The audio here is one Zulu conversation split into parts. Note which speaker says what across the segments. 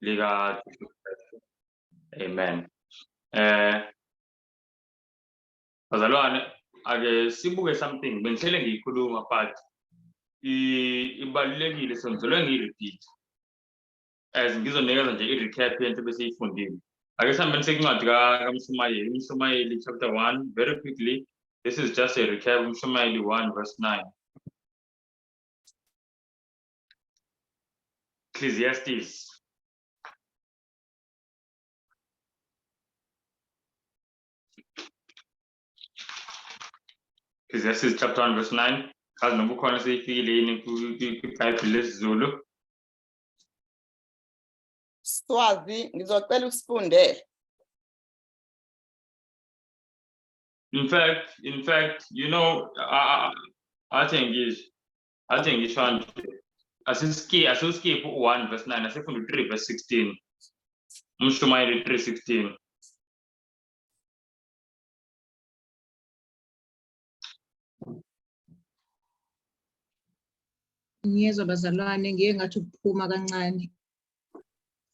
Speaker 1: lika Jesu Kristu. Amen. Bazalwane, ake sibuke something bengihlele ngiyikhuluma, but ibalulekile, so ngizolwe ngiyi-repeat as ngizonikeza nje i-recap yento besiyifundile. Ake sihambeni sekuncwadi kaMshumayeli, uMshumayeli chapter 1, very quickly. This is just a recap, uMshumayeli 1 verse 9. Ecclesiastes. Ecclesiastes chapter 1 verse 9. Kazi noma kukhona seyifikile yini kwiBhayibheli lesiZulu.
Speaker 2: Swazi, ngizocela usifundele.
Speaker 1: In fact, athi ngisho, athi ngisho nje. Asiski asiskip u1 verse 9, asifunde u3 verse 16. UMshumayeli 3:16.
Speaker 3: Ngiyezwa bazalwane, ngiye ngathi ukuphuma kancane.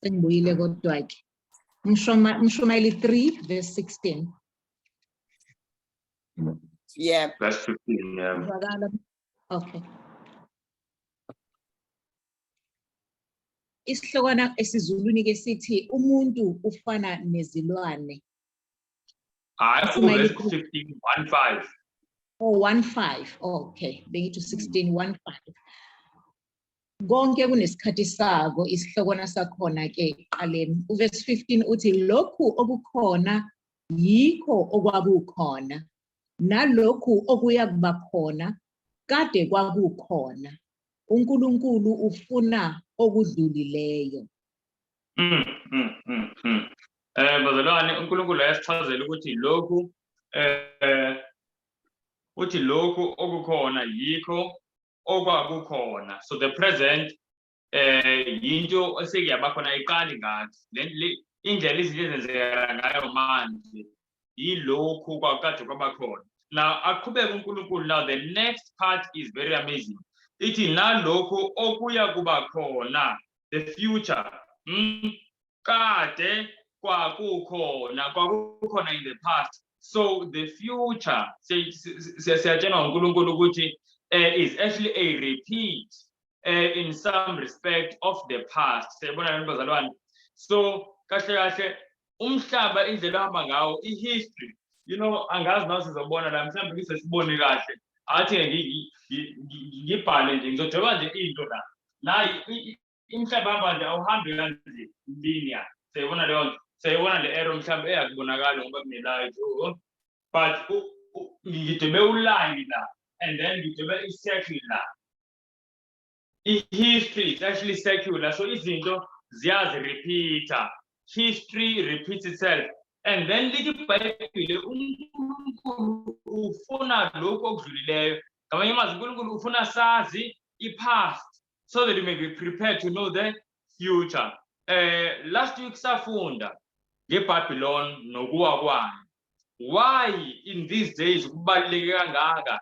Speaker 3: Sengibuyile kodwa ke. Mshumayeli 3 verse 16.
Speaker 2: Yeah.
Speaker 1: Verse 15, yeah.
Speaker 3: Zwakala. Okay. Isihlokwana esiZulwini ke sithi umuntu ufana nezilwane.
Speaker 1: Hayi,
Speaker 3: Mshumayeli
Speaker 1: verse 15, 1 5.
Speaker 3: Oh, 1 5. Oh, okay. Bengithi 16 1 5. Konke kunesikhathi sako, isihlokwana sakhona ke ekuqaleni. Uverse 15 uthi lokhu okukhona yikho okwakukhona, nalokhu okuya kuba khona kade kwakukhona. uNkulunkulu ufuna okudlulileyo.
Speaker 1: Bazalwane, uNkulunkulu ayasichazela ukuthi lokhu uthi lokhu okukhona yikho okwakukhona. So the present yinto esekuyaba khona, ayiqali ngathi. Indlela izinto ezenzeka ngayo manje yilokhu kwakade kwaba khona. Now aqhubeke uNkulunkulu. Now the next part is very amazing. Ithi nalokhu okuya kuba khona, the future. Kade kwakukhona, kwakukhona in the past. So the future, siyatshelwa uNkulunkulu ukuthi is actually a repeat in some respect of the past. Siyabona lento bazalwane. So kahle kahle umhlaba indlela ohamba ngawo, i-history, angazi nawe sizobona la, mhlawumbe ngisesibone kahle. Athi ngibhale nje, ngizodweba nje into la. Nayi umhlaba hamba nje, awuhambi kanje linear. Siyayibona leyo nto. Siyayibona le arrow mhlawumbe eyakubonakala ngoba kune-light. Oh. But ngidwebe uline la and then ngidwebe i-circle la. I-history is actually circular, so izinto ziyazi-repeat-a. History repeats itself. And then lithi iBhayibheli uNkulunkulu ufuna lokhu okudlulileyo. Ngamanye amazwi uNkulunkulu ufuna sazi i-past so that you may be prepared to know the future. Last week safunda ngeBabylon nokuwa kwayo. Why in these days kubaluleke kangaka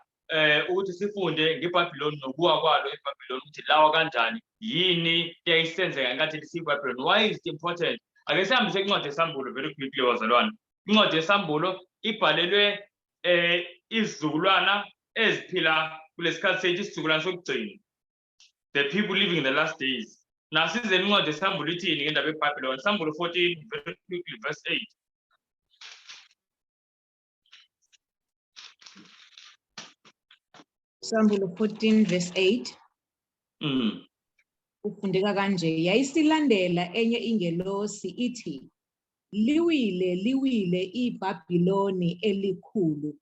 Speaker 1: ukuthi sifunde ngeBabylon nokuwa kwalo eBabylon, ukuthi lawa kanjani, yini eyayisenzeka ngenkathi lisiyiBabylon? Why is it important? Ake sihambise incwadi yeSambulo very quickly bazalwane. Incwadi yeSambulo ibhalelwe izizukulwana eziphila kulesikhathi sethu, isizukulwane sokugcina, the people living in the last days. Nasize incwadi yeSambulo ithini ngendaba yeBabylon? Sambulo 14 very quickly, verse 8.
Speaker 3: Sambulo 14 verse 8. Ufundeka kanje, yayisilandela enye ingelosi ithi, liwile, liwile iBhabhiloni elikhulu,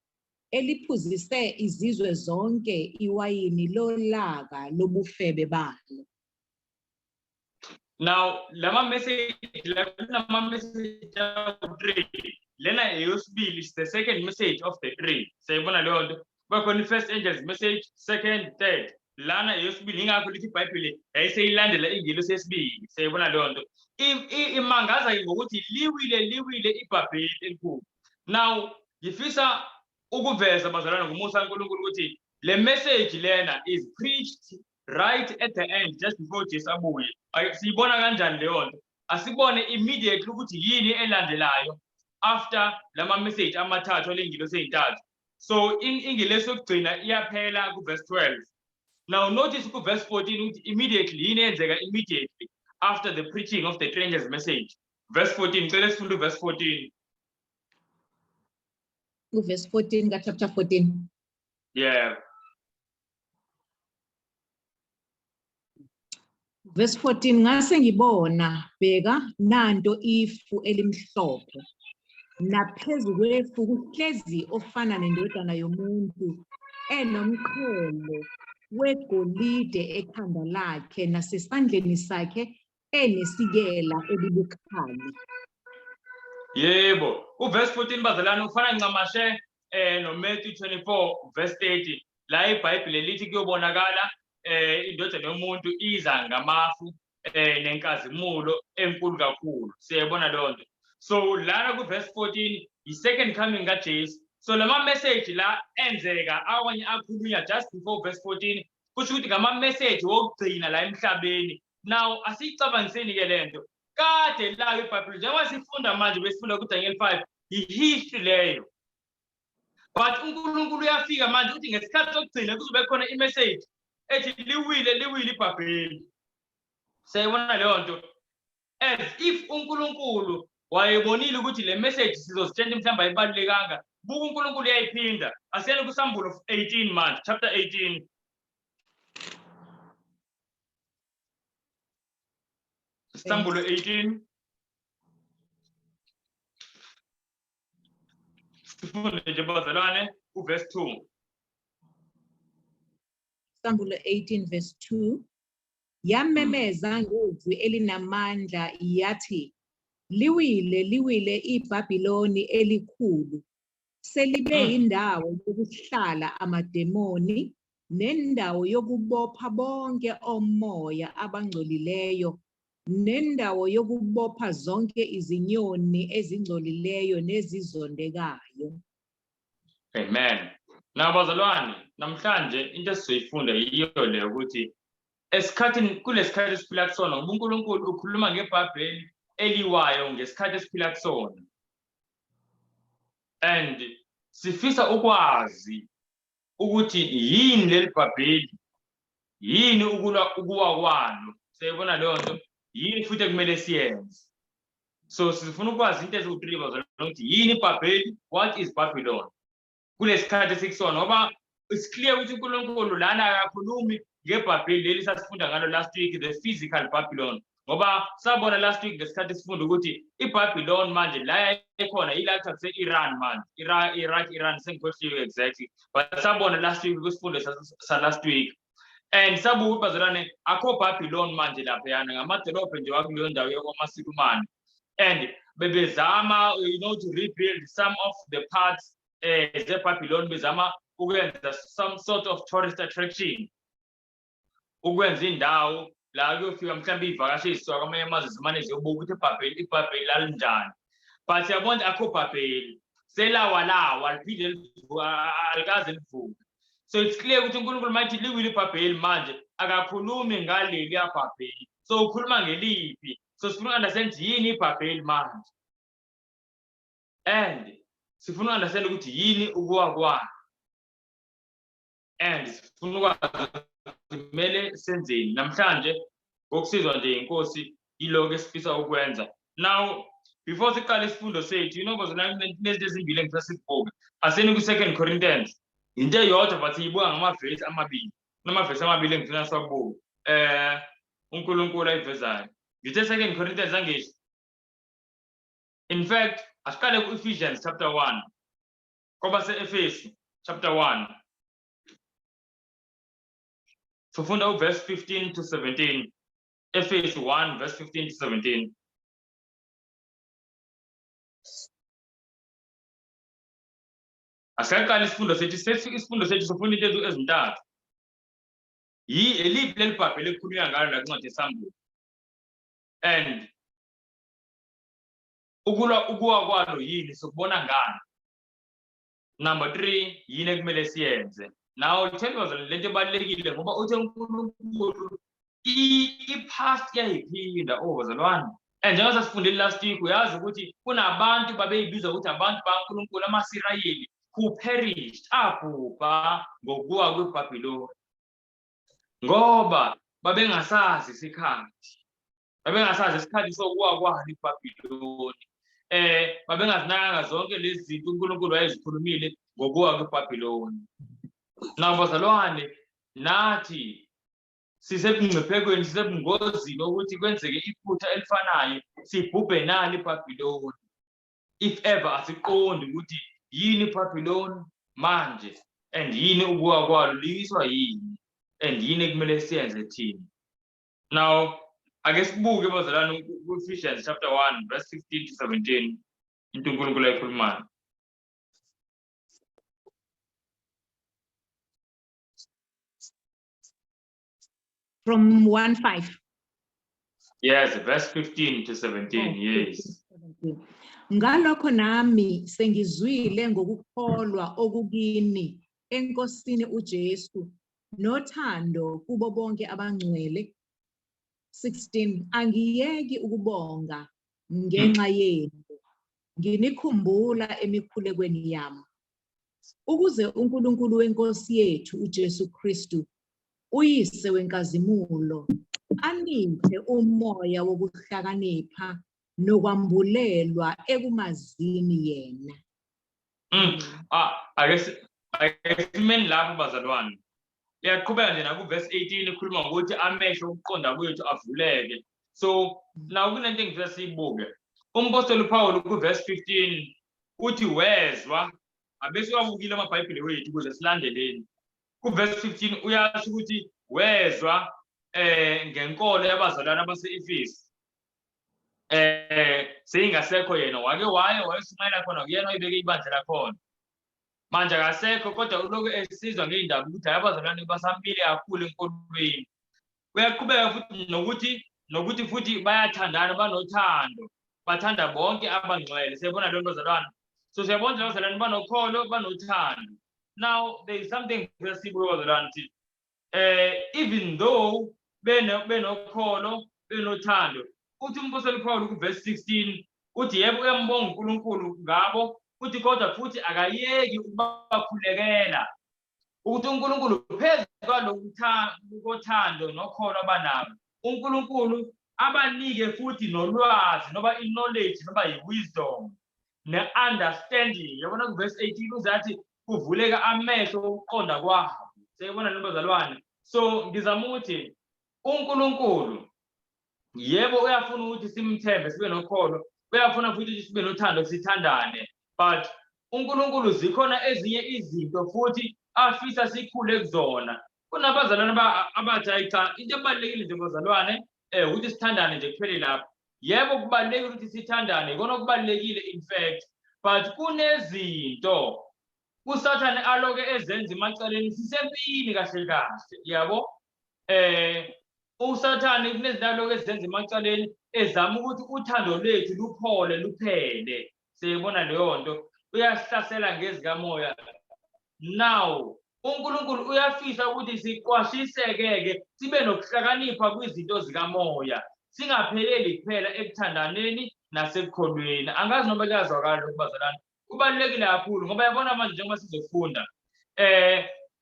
Speaker 3: eliphuzise izizwe zonke iwayini lolaka lobufebe balo.
Speaker 1: Now, lama message, lama message 3, lena eyesibili, is the second message of the 3. Siyayibona leyo nto. Kuba khona i-first angel's message, second, third. Lana eyesibili, ingakho lithi iBhayibheli yayiseyilandela ingelosi yesibili. Siyayibona leyo nto. Imangaza ke ngokuthi liwile, liwile iBhabheli elikhulu. Now, ngifisa ukuveza bazalwane ngomusa kaNkulunkulu ukuthi le message lena is preached right at the end, just before Jesu abuye. Siyibona kanjani leyo nto? Asibone immediately ukuthi yini elandelayo after lama message amathathu alengilosi ey'ntathu. So ingilosi yokugcina iyaphela ku-verse 12. Now notice ku-verse 14 ukuthi immediately yini eyenzeka immediately after the preaching of the strangers message. Verse 14, cela sifunde uverse 14.
Speaker 3: Uverse 14 ka-chapter 14.
Speaker 1: Yeah.
Speaker 3: Verse 14, ngase ngibona, bheka, nanto ifu elimhlophe. Naphezu kwefu kuhlezi ofana nendodana yomuntu, enomqhele wegolide ekhanda lakhe, nasesandleni sakhe enesikela elibukhali.
Speaker 1: Yebo, uverse 14 bazalwane ufana ncamashe noMatthew 24 verse 30, la iBhayibheli lithi kuyobonakala indodana yomuntu iza ngamafu nenkazimulo enkulu kakhulu. Siyayibona leyo nto. So lana ku verse 14 i second coming kaJesu. So lama message la enzeka awanye akhulunywa just before verse 14, kusho ukuthi ngama message wokugcina la emhlabeni. Now asiyicabangiseni ke lento. Kade la iBhayibheli njengoba sifunda manje, besifunda kuDaniel 5, i-history leyo. But uNkulunkulu uyafika manje uthi ngesikhathi sokugcina kuzobe khona i-message ethi liwile, liwile iBhabheli. Siyayibona leyo nto. As if uNkulunkulu wayebonile ukuthi le message sizozitshela mhlawumbe ayibalulekanga. Buka uNkulunkulu uyayiphinda. Asiyeni kuSambulo 18 manje, chapter 18. Sambulo 18. Sifunde nje bazalwane uverse 2.
Speaker 3: Sambulo 18 verse 2. Yamemeza ngezwi elinamandla yathi, liwile, liwile iBabiloni elikhulu, selibe indawo yokuhlala amademoni nendawo yokubopha bonke omoya abangcolileyo, nendawo yokubopha zonke izinyoni ezingcolileyo nezizondekayo.
Speaker 1: Amen. Now bazalwane, namhlanje into esizoyifunda yiyo le ukuthi esikhathini kulesikhathi esiphila kusona, ngoba uNkulunkulu ukhuluma ngeBhayibheli eliwayo ngesikhathi esiphila kusona. And sifisa ukwazi ukuthi yini leli Bhayibheli, yini ukulwa ukuwa kwalo. Siyayibona leyo nto, yini futhi ekumele siyenze. So sifuna ukwazi into eziwu-3 bazalwane, ukuthi yini iBhayibheli, what is Babylon kulesikhathi esikusona, ngoba it's clear ukuthi uNkulunkulu lana akakhulumi ngeBhayibheli leli sasifunda ngalo last week, the physical Babylon, ngoba sabona last week ngesikhathi sifunda ukuthi iBabylon manje la yayikhona yila kuthiwa kuse-Iran manje, Iraq, Iran, sengikhohliwe exactly, but sabona last week kwisifundo sa last week. And sabuka ukuthi bazalwane akho Babylon manje laphayana, ngamadolobha nje wakuleyo ndawo yokwamaSulumane, and bebezama to rebuild some of the parts zeBabylon, bezama ukwenza some sort of tourist attraction, ukwenza indawo la kuyofika mhlawumbe iy'vakashi ey'suka kwamanye amazwe zimane ziyobuka ukuthi iBhabheli lalinjani. But siyabona akho Bhabheli, selawalawa liphinde alikaze livuke. So it's clear ukuthi uNkulunkulu mayithi liwile iBhabheli manje akakhulumi ngaleliya Bhabheli, so ukhuluma ngeliphi? So sifuna uku-understand yini iBhabheli manje, and sifuna uku-understand ukuthi yini ukuwa kwayo, and sifuna ukwazi kumele senzeni namhlanje ngokusizwa nje inkosi. Yiloko esifisa ukwenza. Now before siqale isifundo sethu, bazalwane, kunezinto ezimbili engifisa sikubuke. Aseni ku-2 Corinthians, into eyodwa but siyibuka ngamavesi amabili. Kunamavesi amabili engifuna siwabuke uNkulunkulu ayivezayo. Ngithe 2 Corinthians, angisho? In fact, asiqale ku-Ephesians chapter 1, kwabase-Efesu chapter 1, sifunda uverse 15 to 17. Efesu 1 verse 15 to 17. Asikaqali isifundo sethu, isifundo sethu sifunda into ezintathu. Eliphi leli Bhayibheli ekukhulunywa ngalo la kuncwadi yeSambulo, and ukulwa ukuwa kwalo yini, sokubona ngani? Number 3, yini ekumele siyenze? Now tell us, lento ebalulekile ngoba uthe uNkulunkulu i-past iyayiphinda, oh bazalwane. And njengoba sasifundile last week, uyazi ukuthi kunabantu babeyibiza ukuthi abantu baNkulunkulu, amaSirayeli, who perished, abhubha ngokuwa kweBhabhiloni, ngoba babengasazi isikhathi, babengasazi isikhathi sokuwa kwalo iBhabhiloni. Babengazinakanga zonke lezi zinto uNkulunkulu wayezikhulumile ngokuwa kweBhabhiloni. Now bazalwane, nathi sisebungciphekweni, sisebungozini ukuthi kwenzeke iphutha elifanayo, sibhubhe nalo iBhabhiloni. If ever asiqondi ukuthi yini iBhabhiloni manje and yini ukuwa kwalo, liyiswa yini, and yini ekumele siyenze thina. Now ake sibuke bazalwane ku-Ephesians chapter 1 verse 15 to 17, into uNkulunkulu ayikhulumayo.
Speaker 3: From 1:5.
Speaker 1: Yes, verse 15 to 17.
Speaker 3: Oh,
Speaker 1: Yes.
Speaker 3: 15, 17. Ngalokho nami sengizwile ngokukholwa okukini eNkosini uJesu nothando kubo bonke abangcwele. 16 Angiyeki ukubonga ngenxa yenu, nginikhumbula emikhulekweni yami, ukuze uNkulunkulu wenkosi yethu uJesu Kristu, uyise wenkazimulo, aniphe umoya wokuhlakanipha nokwambulelwa ekumazini yena.
Speaker 1: Ah, ake simeni lapho bazalwane. Iyaqhubeka nje naku-verse 18, ikhuluma ngokuthi amehlo okuqonda kwethu avuleke. So now kunento engifisa siyibuke. Umpostoli uPaul ku-verse 15 uthi wezwa, abese wabukile amaBhayibheli wethu ukuze silandeleni. Ku-verse 15 uyasho ukuthi wezwa ngenkolo yabazalwane abase-Efesu. Seyingasekho yena, wake waye wayeshumayela khona, kuyena oyibeke ibandla lakhona. Manje akasekho, kodwa ulokhu esizwa ngey'ndaba ukuthi hhayi, abazalwane basamile kakhulu enkolweni. Uyaqhubeka futhi nokuthi futhi bayathandana, banothando, bathanda bonke abangcwele. Siyabona leyo nto bazalwane. So siyabona nje abazalwane banokholo, banothando. Now there is something esibuke bazalwane, ukuthi even though benokholo, benothando, uthi umpostoli Paul ku-verse 16 uthi yebo uyambonga uNkulunkulu ngabo, uthi kodwa futhi akayeki ukubakhulekela ukuthi uNkulunkulu phezu kwalokuthando nokholo abanabo, uNkulunkulu abanike futhi nolwazi, noba i-knowledge, noba i-wisdom ne-understanding. Yabona ku-verse 18 uzathi kuvuleka amehlo okuqonda kwabo. Siyabona noma bazalwane? So ngizama ukuthi uNkulunkulu yebo uyafuna ukuthi simthembe, sibe nokholo, uyafuna futhi ukuthi sibe nothando, sithandane, but uNkulunkulu zikhona ezinye izinto futhi afisa sikhule kuzona. Kunabazalwane abathi hayi cha, into ebalulekile nje bazalwane ukuthi sithandane nje kuphele lapho. Yebo kubalulekile ukuthi sithandane, ikona okubalulekile in fact, but kunezinto uSathane aloke ezenza emaceleni, sisempini kahle kahle, yabo. USathane kunezinto aloke ezenza emaceleni, ezama ukuthi uthando lwethu luphole, luphele. Siyibona leyo nto, uyasihlasela ngezikamoya. Now uNkulunkulu uyafisa ukuthi siqwashiseke-ke, sibe nokuhlakanipha kwizinto zikamoya, singapheleli kuphela ekuthandaneni nasekukholweni. Angazi noma kuyazwakala lokhu bazalwane. Kubalulekile kakhulu ngoba yabona manje njengoba sizofunda,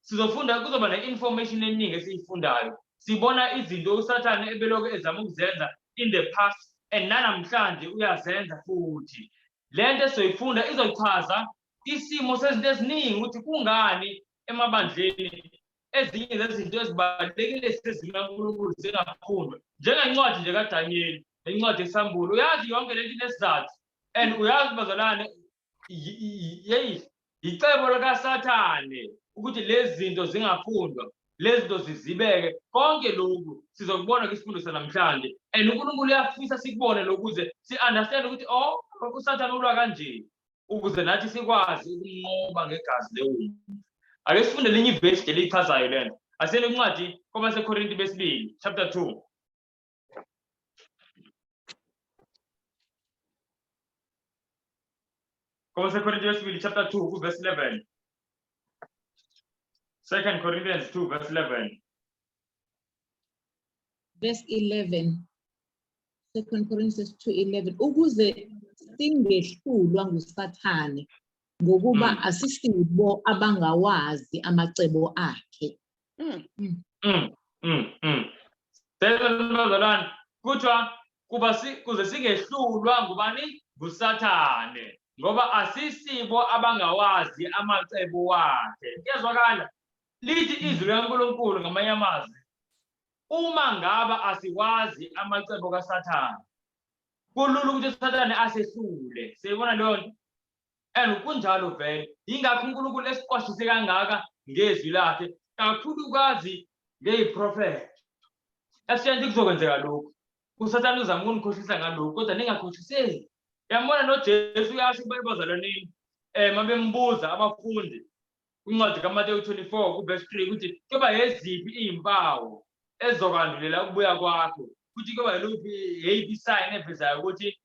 Speaker 1: sizofunda kuzoba ne-information eningi esiyifundayo. Sibona izinto uSathane ebelokhu ezama ukuzenza in the past and nanamhlanje uyazenza futhi. Le nto esizoyifunda izochaza isimo sezinto eziningi, ukuthi kungani emabandleni ezinye zezinto ezibalulekile sezikaNkulunkulu zingafundwa, njengencwadi nje kaDaniyeli, incwadi yeSambulo. Uyazi yonke lento inesizathu, and uyazi bazalwane, yeyi, icebo likaSathane ukuthi lezi zinto zingafundwa, lezi zinto zizibeke. Konke lokhu sizokubona kwisifundo sanamhlanje, and uNkulunkulu uyafisa sikubone lokhu ukuze si-understand ukuthi oh, uSathane ulwa kanje, ukuze nathi sikwazi ukunqoba ngegazi lewundlu. Ake sifunde elinye ivesi elichazayo lento. Asiyeni kwincwadi kwabaseKorinti besibili chapter 2. KwabaseKorinti besibili chapter 2 ku-verse 11. 2 Corinthians 2 verse 11.
Speaker 3: Verse 11. Second Corinthians 2:11, ukuze singehlulwa nguSathane, ngokuba asisibo abangawazi amacebo akhe.
Speaker 1: Bazalwane, kuthiwa kuba kuze singehlulwa ngubani? Ngusathane, ngoba asisibo abangawazi amacebo wakhe. Kuyezwakala? Lithi izwi likaNkulunkulu, ngamanye amazwi, uma ngaba asiwazi amacebo kaSathane, kulula ukuthi uSathane asehlule. Siyibona leyo nto, and kunjalo vele. Yingakho uNkulunkulu esiqwashise kangaka ngezwi lakhe, kakhulukazi ngeyiprofetho, esitshela ukuthi kuzokwenzeka lokhu, uSathane uzama ukunikhohlisa ngalokhu, kodwa ningakhohliseki. Yambona, noJesu uyasho ebazalwaneni, mabembuza abafundi kwincwadi kaMateyu 24 ku-verse 3, ukuthi kuyoba yeziphi iy'mpawu ezokwandulela ukubuya kwakho, futhi kuyoba yiluphi, yeyiphi i-sign evezayo ukuthi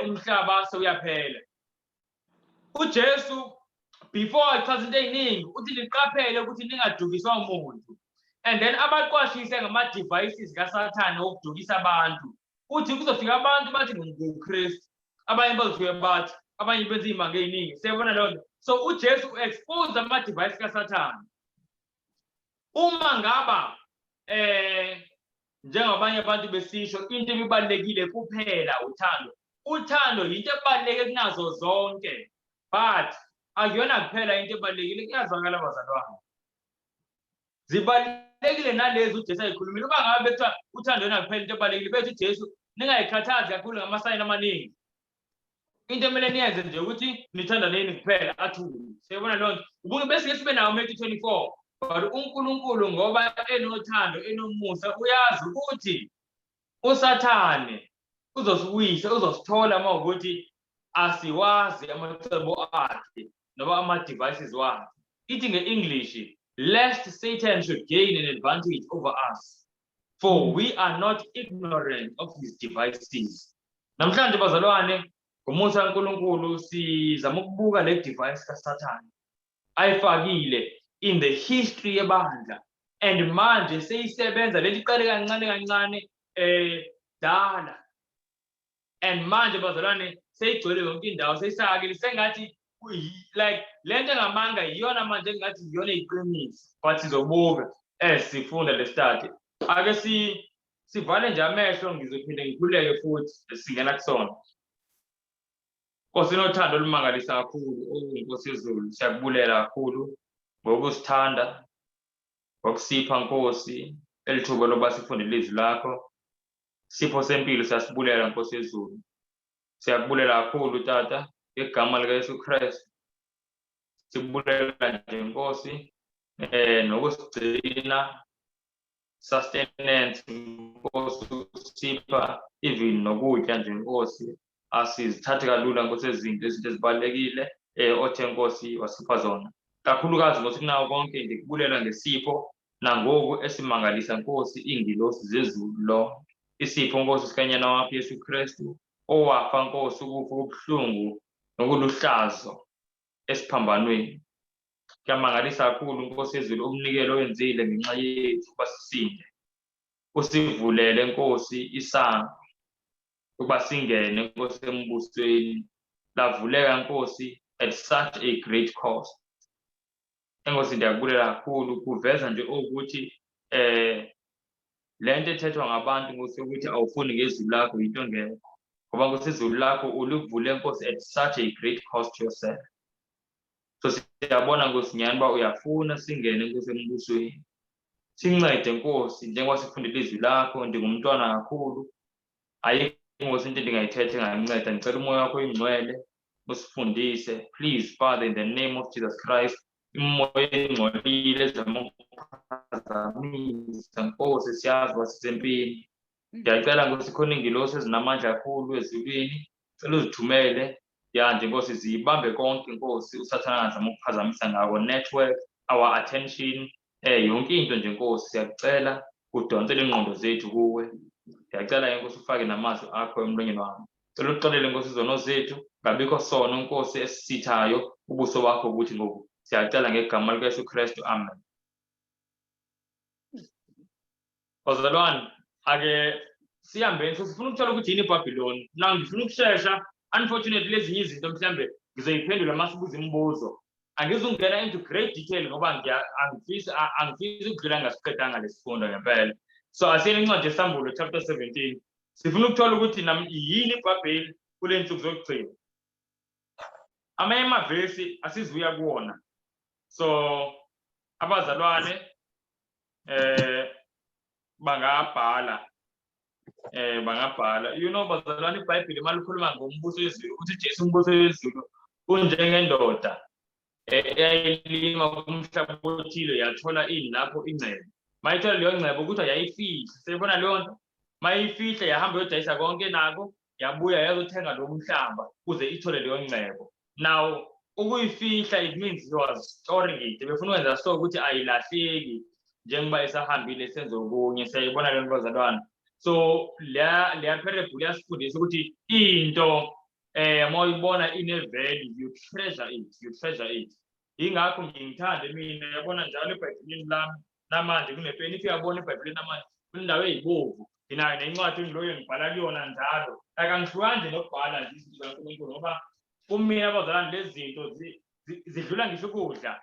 Speaker 1: umhlaba sewuyaphela. UJesu, before echaza into ey'ningi, uthi liqaphele ukuthi ningadukiswa umuntu, and then abaqwashise ngama-devices kaSathane wokudukisa abantu. Uthi kuzofika abantu bathi nguKristu, abanye bazofike bathi, abanye benza iy'manga ey'ningi. Siyabona leyo nto. So uJesu u-expose ama-device kaSathane. Uma ngaba njengabanye abantu besisho, into ebibalulekile kuphela uthando, uthando yinto ebaluleke kunazo zonke, but akuyona kuphela into ebalulekile. Kuyazwakala, bazalwane? Zibalulekile nalezi uJesu ayikhulumile. Uma ngabe bekuthiwa uthando yona kuphela into ebalulekile, bethi uJesu ningayikhathazi kakhulu ngamasayini amaningi, into emele niyenze nje ukuthi nithandaneni kuphela, athule. Siyabona leyo nto? Ubuke bese sibe nawo Matthew 24. But uNkulunkulu, ngoba enothando, enomusa, uyazi ukuthi uSathane uzosiwisa, uzosithola uma ukuthi asiwazi amacebo akhe noma ama-devices wakhe. Ithi nge-English, "Lest Satan should gain an advantage over us, for we are not ignorant of his devices." Namhlanje, bazalwane, ngomusa kaNkulunkulu, sizama ukubuka le device kaSathane ayifakile in the history yebandla, and manje seyisebenza. Leli qale kancane kancane dala, and manje, bazalwane, seyigcwele yonke indawo, seyisakile sengathi like lento engamanga iyona manje engathi iyona iqiniso. But sizobuka as sifunda le study. Ake si sivale nje amehlo, ngizophinde ngikhuleke futhi singena kusona. Nkosi inothando olumangalisa kakhulu, oh Nkosi yezulu, siyakubulela kakhulu ngokusithanda, ngokusipha, Nkosi, elithuba lokuba sifunde ilizwi lakho. Sipho sempilo, siyasibulela, Nkosi yezulu. Siyakubulela kakhulu, Tata, ngegama likaYesu Kristu. Sikubulela nje, Nkosi, nokusigcina, sustenance, Nkosi, usipha even nokudla nje, Nkosi. Asizithathe kalula, Nkosi, ezinto ezibalulekile othe, Nkosi, wasipha zona. Kakhulukazi, Nkosi, kunawo konke ndikubulela ngesipho nangoku esimangalisa, Nkosi, iingilosi zezulu lo. Isipho, Nkosi, sikanyana wakho Yesu Kristu, owafa, Nkosi, ukufa okubuhlungu nokuluhlazo esiphambanweni. Kuyamangalisa kakhulu, Nkosi yezulu, umnikelo owenzile ngenxa yethu ukuba sisinde. Usivulele, Nkosi, isango ukuba singene, Nkosi, embusweni. Lavuleka, Nkosi, at such a great cost. Enkosi, ndiyakubulela kakhulu. Kuveza nje ukuthi lento ethethwa ngabantu, Nkosi, ukuthi awufuni ngezulu lakho, into engekho. Ngoba, Nkosi, izulu lakho ulivule, Nkosi, at such a great cost yourself. So siyabona, Nkosi, nyani uba uyafuna singene, Nkosi, embusweni. Sincede, Nkosi, njengoba sifunda ilizwi lakho. Ndingumntwana kakhulu. Ayikho, Nkosi, into endingayithetha enganceda. Ngicela uMoya wakho oyiNgcwele usifundise. Please, Father, in the name of Jesus Christ, imoya engcolile ezama ukuphazamisa, Nkosi, siyazi uba sisempini. Ndiyacela, Nkosi, khona iingilosi ezinamandla kakhulu ezulwini. Cela uzithumele ya nje, Nkosi, ziyibambe konke, Nkosi, uSathane angazama ukuphazamisa ngako. Network, our attention, yonke into nje, Nkosi, siyakucela udonsele ingqondo zethu kuwe. Ndiyacela ke, Nkosi, ufake namazwi akho emlonyeni wami. Cela uxolele, Nkosi, izono zethu, ngabikho sono, Nkosi, esisithayo ubuso bakho ukuthi ngoku. Siyacela ngegama likaYesu Kristu. Amen. Bazalwane, ake Sihambeni, so sifuna ukuthola ukuthi yini iBhabhiloni. Now ngifuna ukushesha, unfortunately ezinye izinto mhlambe ngizoyiphendula uma sibuza imibuzo. Angizungena into great detail ngoba angifisi angifisi ukudlula ngasiqedanga lesifundo ngempela. So asiyeni incwadi yeSambulo chapter 17. Sifuna ukuthola ukuthi yini iBhabheli kule nsuku zokugcina. Amanye amavesi asizuya kuwona. So abazalwane bangabhala, bangabhala. You know bazalwane, iBhayibheli malikhuluma ngombuso wezulu, uthi Jesu umbuso wezulu unjengendoda eyayilima kumhlaba othile, yathola ini lapho ingcebo. Mayithola leyo ngcebo kuthiwa yayifihla. Seyibona leyo nto, mayifihle yahamba yodayisa konke nako, yabuya yazothenga lo mhlaba ukuze ithole leyo ngcebo. Now ukuyifihla, it means he was storing it. Befuna ukwenza so ukuthi ayilahleki njengoba esahambile senze okunye. Siyayibona leyo nto bazalwane. So leya parable iyasifundisa ukuthi into uma uyibona ine-value, you treasure it, you treasure it. Yingakho ngingithande mina, yabona njalo eBhayibhelini lami namanje kunepeni. If uyabona eBhayibhelini namanje kunendawo eyibovu, nginayo nencwadi engiloyo ngibhala kuyona njalo. Like angihlukani nje nokubhala nje izinto zikaNkulunkulu, ngoba kumina abazalwane lezi zinto zidlula ngisho ukudla,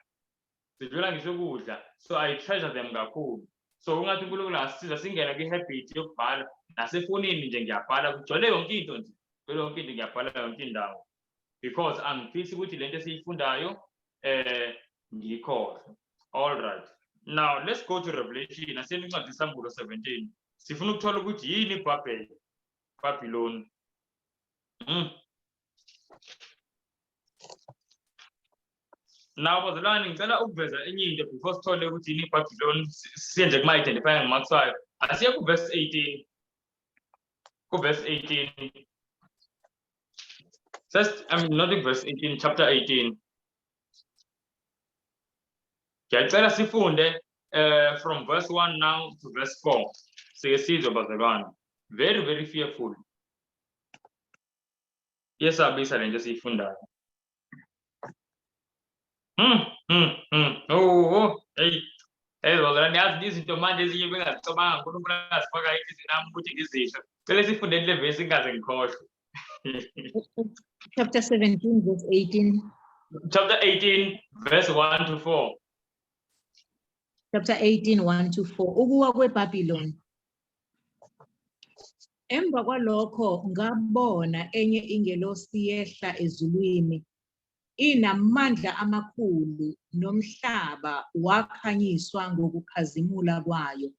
Speaker 1: zidlula ngisho ukudla. So I treasure them kakhulu. So ungathi uNkulunkulu asisiza singene kwi-habit yokubhala. Nasefonini nje ngiyabhala, kugcwele yonke into nje, kugcwele yonke into, ngiyabhala yonke indawo, because angifisi ukuthi lento esiyifundayo ngiyikhohlwe. All right, now let's go to Revelation. Asiyeni incwadi iSambulo 17. Sifuna ukuthola ukuthi yini iBhabheli, Babylon. Now bazalwane, ngicela ukuveza enye into before sithole ukuthi yini iBabylon, siye nje kuma-identifying marks wayo. Asiye ku-verse 18. Ku-verse 18. First, I mean, not verse 18, chapter 18. Ngiyacela sifunde from verse 1 now to verse 4. Sike sizwe bazalwane. Very, very fearful. Yesabisa lento esiyifundayo. Oh, hey. Hey bazalwane, yazi izinto manje ezinye bengazicabanga, uNkulunkulu angazifaka enhliziyweni yami ukuthi ngizisho. Cela sifundeni le verse ngingaze ngikhohlwe.
Speaker 3: Chapter 17 verse 18.
Speaker 1: Chapter 18 verse 1 to 4.
Speaker 3: Chapter 18 1 to 4. Ukuwa kweBabylon. Emva kwalokho ngabona enye ingelosi yehla ezulwini inamandla amakhulu, nomhlaba wakhanyiswa ngokukhazimula kwayo.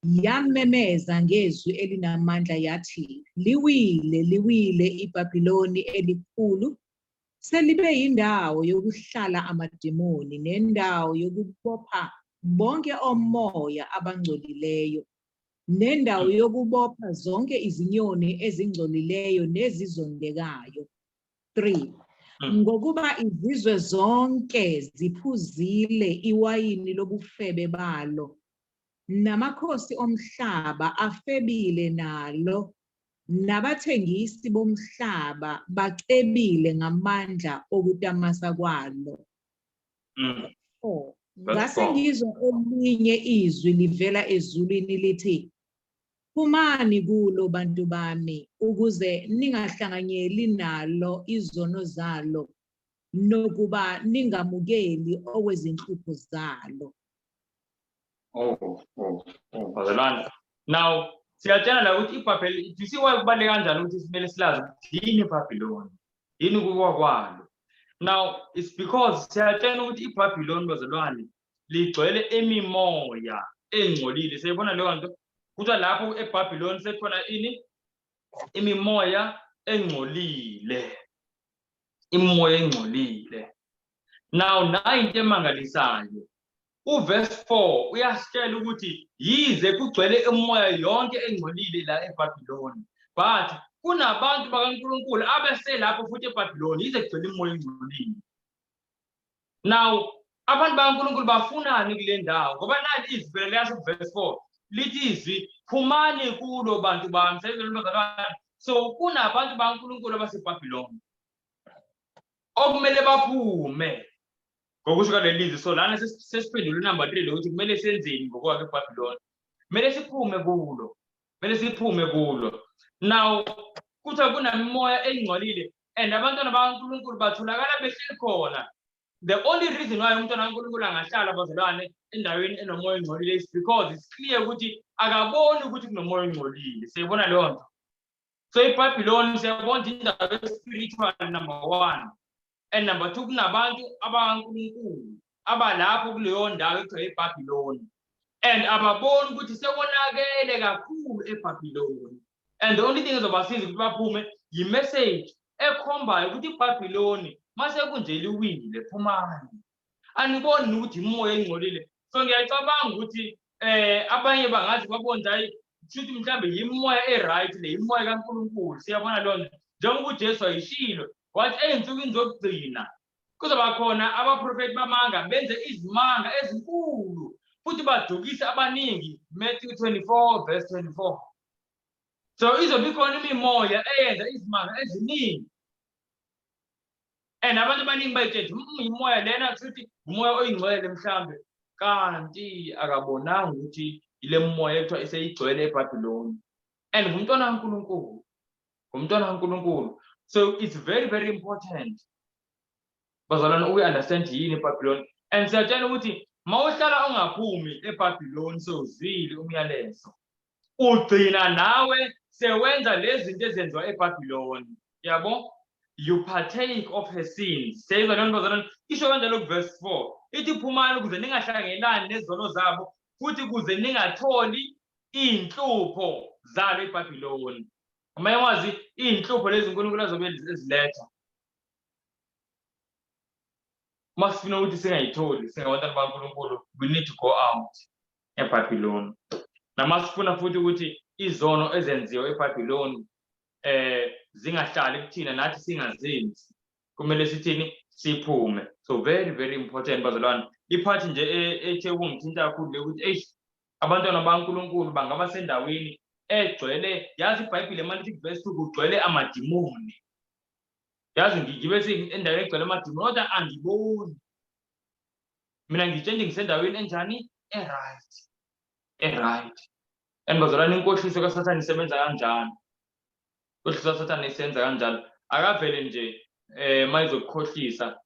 Speaker 3: Yamemeza ngezwi elinamandla yathi, liwile, liwile iBabiloni elikhulu, selibe yindawo yokuhlala amademoni nendawo yokubopha bonke omoya abangcolileyo, nendawo yokubopha zonke izinyoni ezingcolileyo nezizondekayo. 3. Ngokuba izizwe zonke ziphuzile iwayini lobufebe balo, namakhosi omhlaba afebile nalo, nabathengisi bomhlaba bacebile ngamandla okutamasa kwalo. 4.
Speaker 1: Verse
Speaker 3: Ngase
Speaker 1: 4.
Speaker 3: ngizwa elinye izwi livela ezulwini lithi, phumani kulo bantu bami, ukuze ningahlanganyeli nalo izono zalo, nokuba ningamukeli okwezinhlupho zalo.
Speaker 1: Oh, bazalwane. Now, siyatshela la ukuthi iBhabheli, do you see why kubaluleke kanjani ukuthi simele silazi ukuthi yini iBhabhiloni? Yini ukuwa kwalo? Now, it's because siyatshela ukuthi iBhabhiloni bazalwane ligcwele imimoya engcolile. Siyayibona leyo nto? Kuthiwa lapho eBhabhiloni sekukhona ini? Imimoya engcolile. Imimoya engcolile. Now, nayi into emangalisayo. Uverse 4 uyasitshela ukuthi yize kugcwele imimoya yonke engcolile la eBhabhiloni, but kunabantu bakaNkulunkulu abeselapho futhi eBhabhiloni, yize kugcwele imimoya engcolile. Now, abantu bakaNkulunkulu bafunani kule ndawo? Ngoba nali izwi phela liyasho kuverse 4, lithi izwi, phumani kulo bantu bami. Sezwe bazalwane. So kunabantu bakaNkulunkulu abaseBhabhiloni okumele baphume ngokusho kwaleli lizwi. So lana sesiphendule unumber 3 lokuthi kumele senzeni ngokwakhe eBhabhiloni. Kumele siphume kulo. Kumele siphume kulo. Now kuthiwa kunemimoya engcolile and abantwana bakaNkulunkulu batholakala behleli khona. The only reason why umntwana kaNkulunkulu angahlala, bazalwane, endaweni enomoya ongcolile is because it's clear ukuthi akaboni ukuthi kunomoya ongcolile. Siyayibona leyo nto. So iBhabhiloni siyabona ukuthi indawo spiritual, number one, and number two, kunabantu abakaNkulunkulu abalapho kuleyo ndawo ekuthiwa iBhabhiloni and ababoni ukuthi sekonakele kakhulu eBhabhiloni, and the only thing ezobasiza ukuthi baphume yi-message ekhombayo ukuthi iBhabhiloni mase kunje liwile, phumani. Aniboni ukuthi imoya engcolile? So ngiyacabanga ukuthi abanye bangathi babona, hayi, kushuthi mhlambe yimoya e-right le, imoya kaNkulunkulu. Siyabona leyo nto, njengoba uJesu ayishilo, wathi ey'nsukwini zokugcina kuzoba khona abaprofethi bamanga, benze izimanga ezinkulu futhi badukise abaningi, Matthew 24 verse 24. So izobe ikhona imimoya eyenza izimanga eziningi and abantu abaningi bayitshela, imoya lena kushuthi umoya oyingcwele mhlambe," kanti akabonanga ukuthi ile moya ekuthiwa iseyigcwele eBhabhiloni, and ngumntwana kaNkulunkulu, ngumntwana kaNkulunkulu. So it's very, very important, bazalwane, uku-understand yini iBhabhiloni, and siyatshela ukuthi mawuhlala ungaphumi eBhabhiloni, sewuzwile umyalezo, ugcina nawe sewenza lezi zinto ezenziwa eBhabhiloni, yabo, you partake of her sins. Siyayizwa leyo nto, bazalwane? Isho kanjalo ku-verse 4, ithi, "Phumani ukuze ningahlangelani nezono zabo futhi kuze ningatholi iy'nhlupho zalo iBhabhiloni." Ngamanye amazwi, iy'nhlupho lezi uNkulunkulu azobe eziletha, uma sifuna ukuthi singayitholi singabantwana bakaNkulunkulu, we need to go out eBhabhiloni. Nama sifuna futhi ukuthi izono ezenziwe eBhabhiloni zingahlali kuthina, nathi singazenzi, kumele sithini? Siphume. So very, very important, bazalwane. I-part nje ethe ukungithinta kakhulu le ukuthi, eish, abantwana bakaNkulunkulu bangaba sendaweni egcwele, yazi iBhayibhile manje lithi verse 2 kugcwele amadimoni. Yazi ngibe endaweni egcwele amadimoni kodwa angiboni. Mina ngitshela ngisendaweni enjani? E-right, e-right. And bazalwane, inkohliso kaSathane isebenza kanjani? Inkohliso kaSathane isebenza kanjalo. Akavele nje mayizokukhohlisa,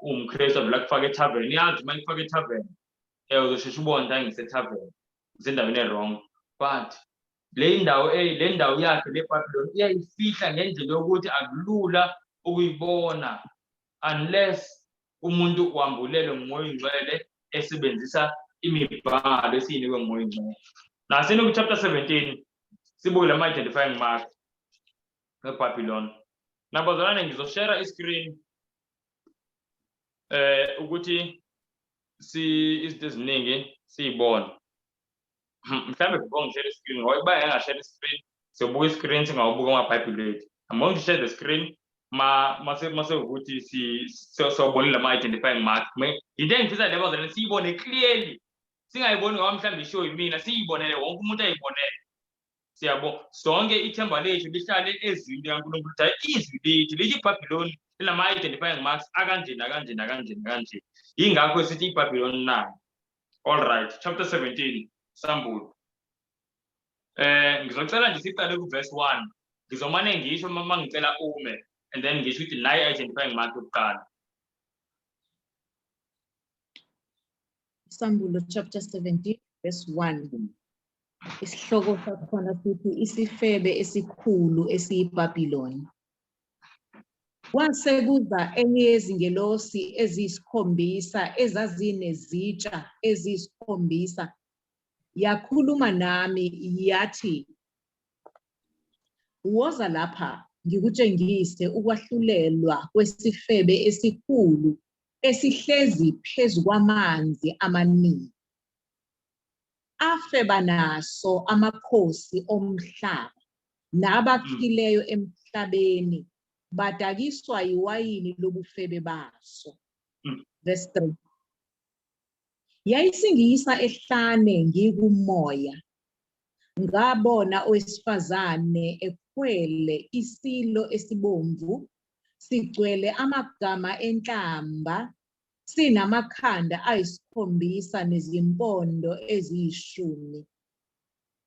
Speaker 1: umKristu avela kufaka etavern. Yazi uma ikufaka etavern, uzosheshe ubone ukuthi ngise-tavern, ngisendaweni e-wrong. But le ndawo yakhe le Babylon iyayifihla ngendlela yokuthi akulula ukuyibona unless umuntu wambulelwe nguMoya oNgcwele esebenzisa imibhalo esiyinikwe nguMoya oNgcwele. Nasini ku-chapter 17, sibuke lama-identifying mark ngeBabylon. Nabazalwane, ngizoshare i-screen ukuthi si izinto eziningi siyibone. Mhlambe before ngishare i-screen, ngoba kuba ngingashare i-screen, siyobuka i-screen, singawubuka amabhayibheli ethu. I'm going to share the screen ma mase ukuthi si siyobona lama identifying mark. Into engifisa le, bazalwane, siyibone clearly. Singayiboni ngoba mhlawumbe ishiwo yimina, siyibonele wonke umuntu ayibonele. Siyabo sonke, ithemba lethu lihlale ezwini likaNkulunkulu. Ukuthi izwi lithi iBhabhiloni linama-identifying marks akanje nakanje nakanje nakanje. Yingakho sithi iBhabhiloni nayo. All right, chapter 17, Sambulo. Ngizocela nje siqale ku verse 1. Ngizomane ngisho uma ngicela ume and then ngisho ukuthi nayi identifying mark yokuqala.
Speaker 3: Sambulo chapter 17 verse 1. Isihloko sakhona sithi isifebe esikhulu esiyiBhabhiloni. Kwase kuza enye yezingelosi eziyisikhombisa ezazinezitsha eziyisikhombisa, yakhuluma nami yathi, "Woza lapha, ngikutshengise ukwahlulelwa kwesifebe esikhulu esihlezi phezu kwamanzi amaningi, afeba naso amakhosi omhlaba nabakhileyo emhlabeni badakiswa yiwayini lobufebe baso." Verse 3. Yayisingiyisa ehlane ngikumoya, ngabona owesifazane ekhwele isilo esibomvu, sigcwele amagama enhlamba, sinamakhanda ayisikhombisa nezimpondo eziyishumi.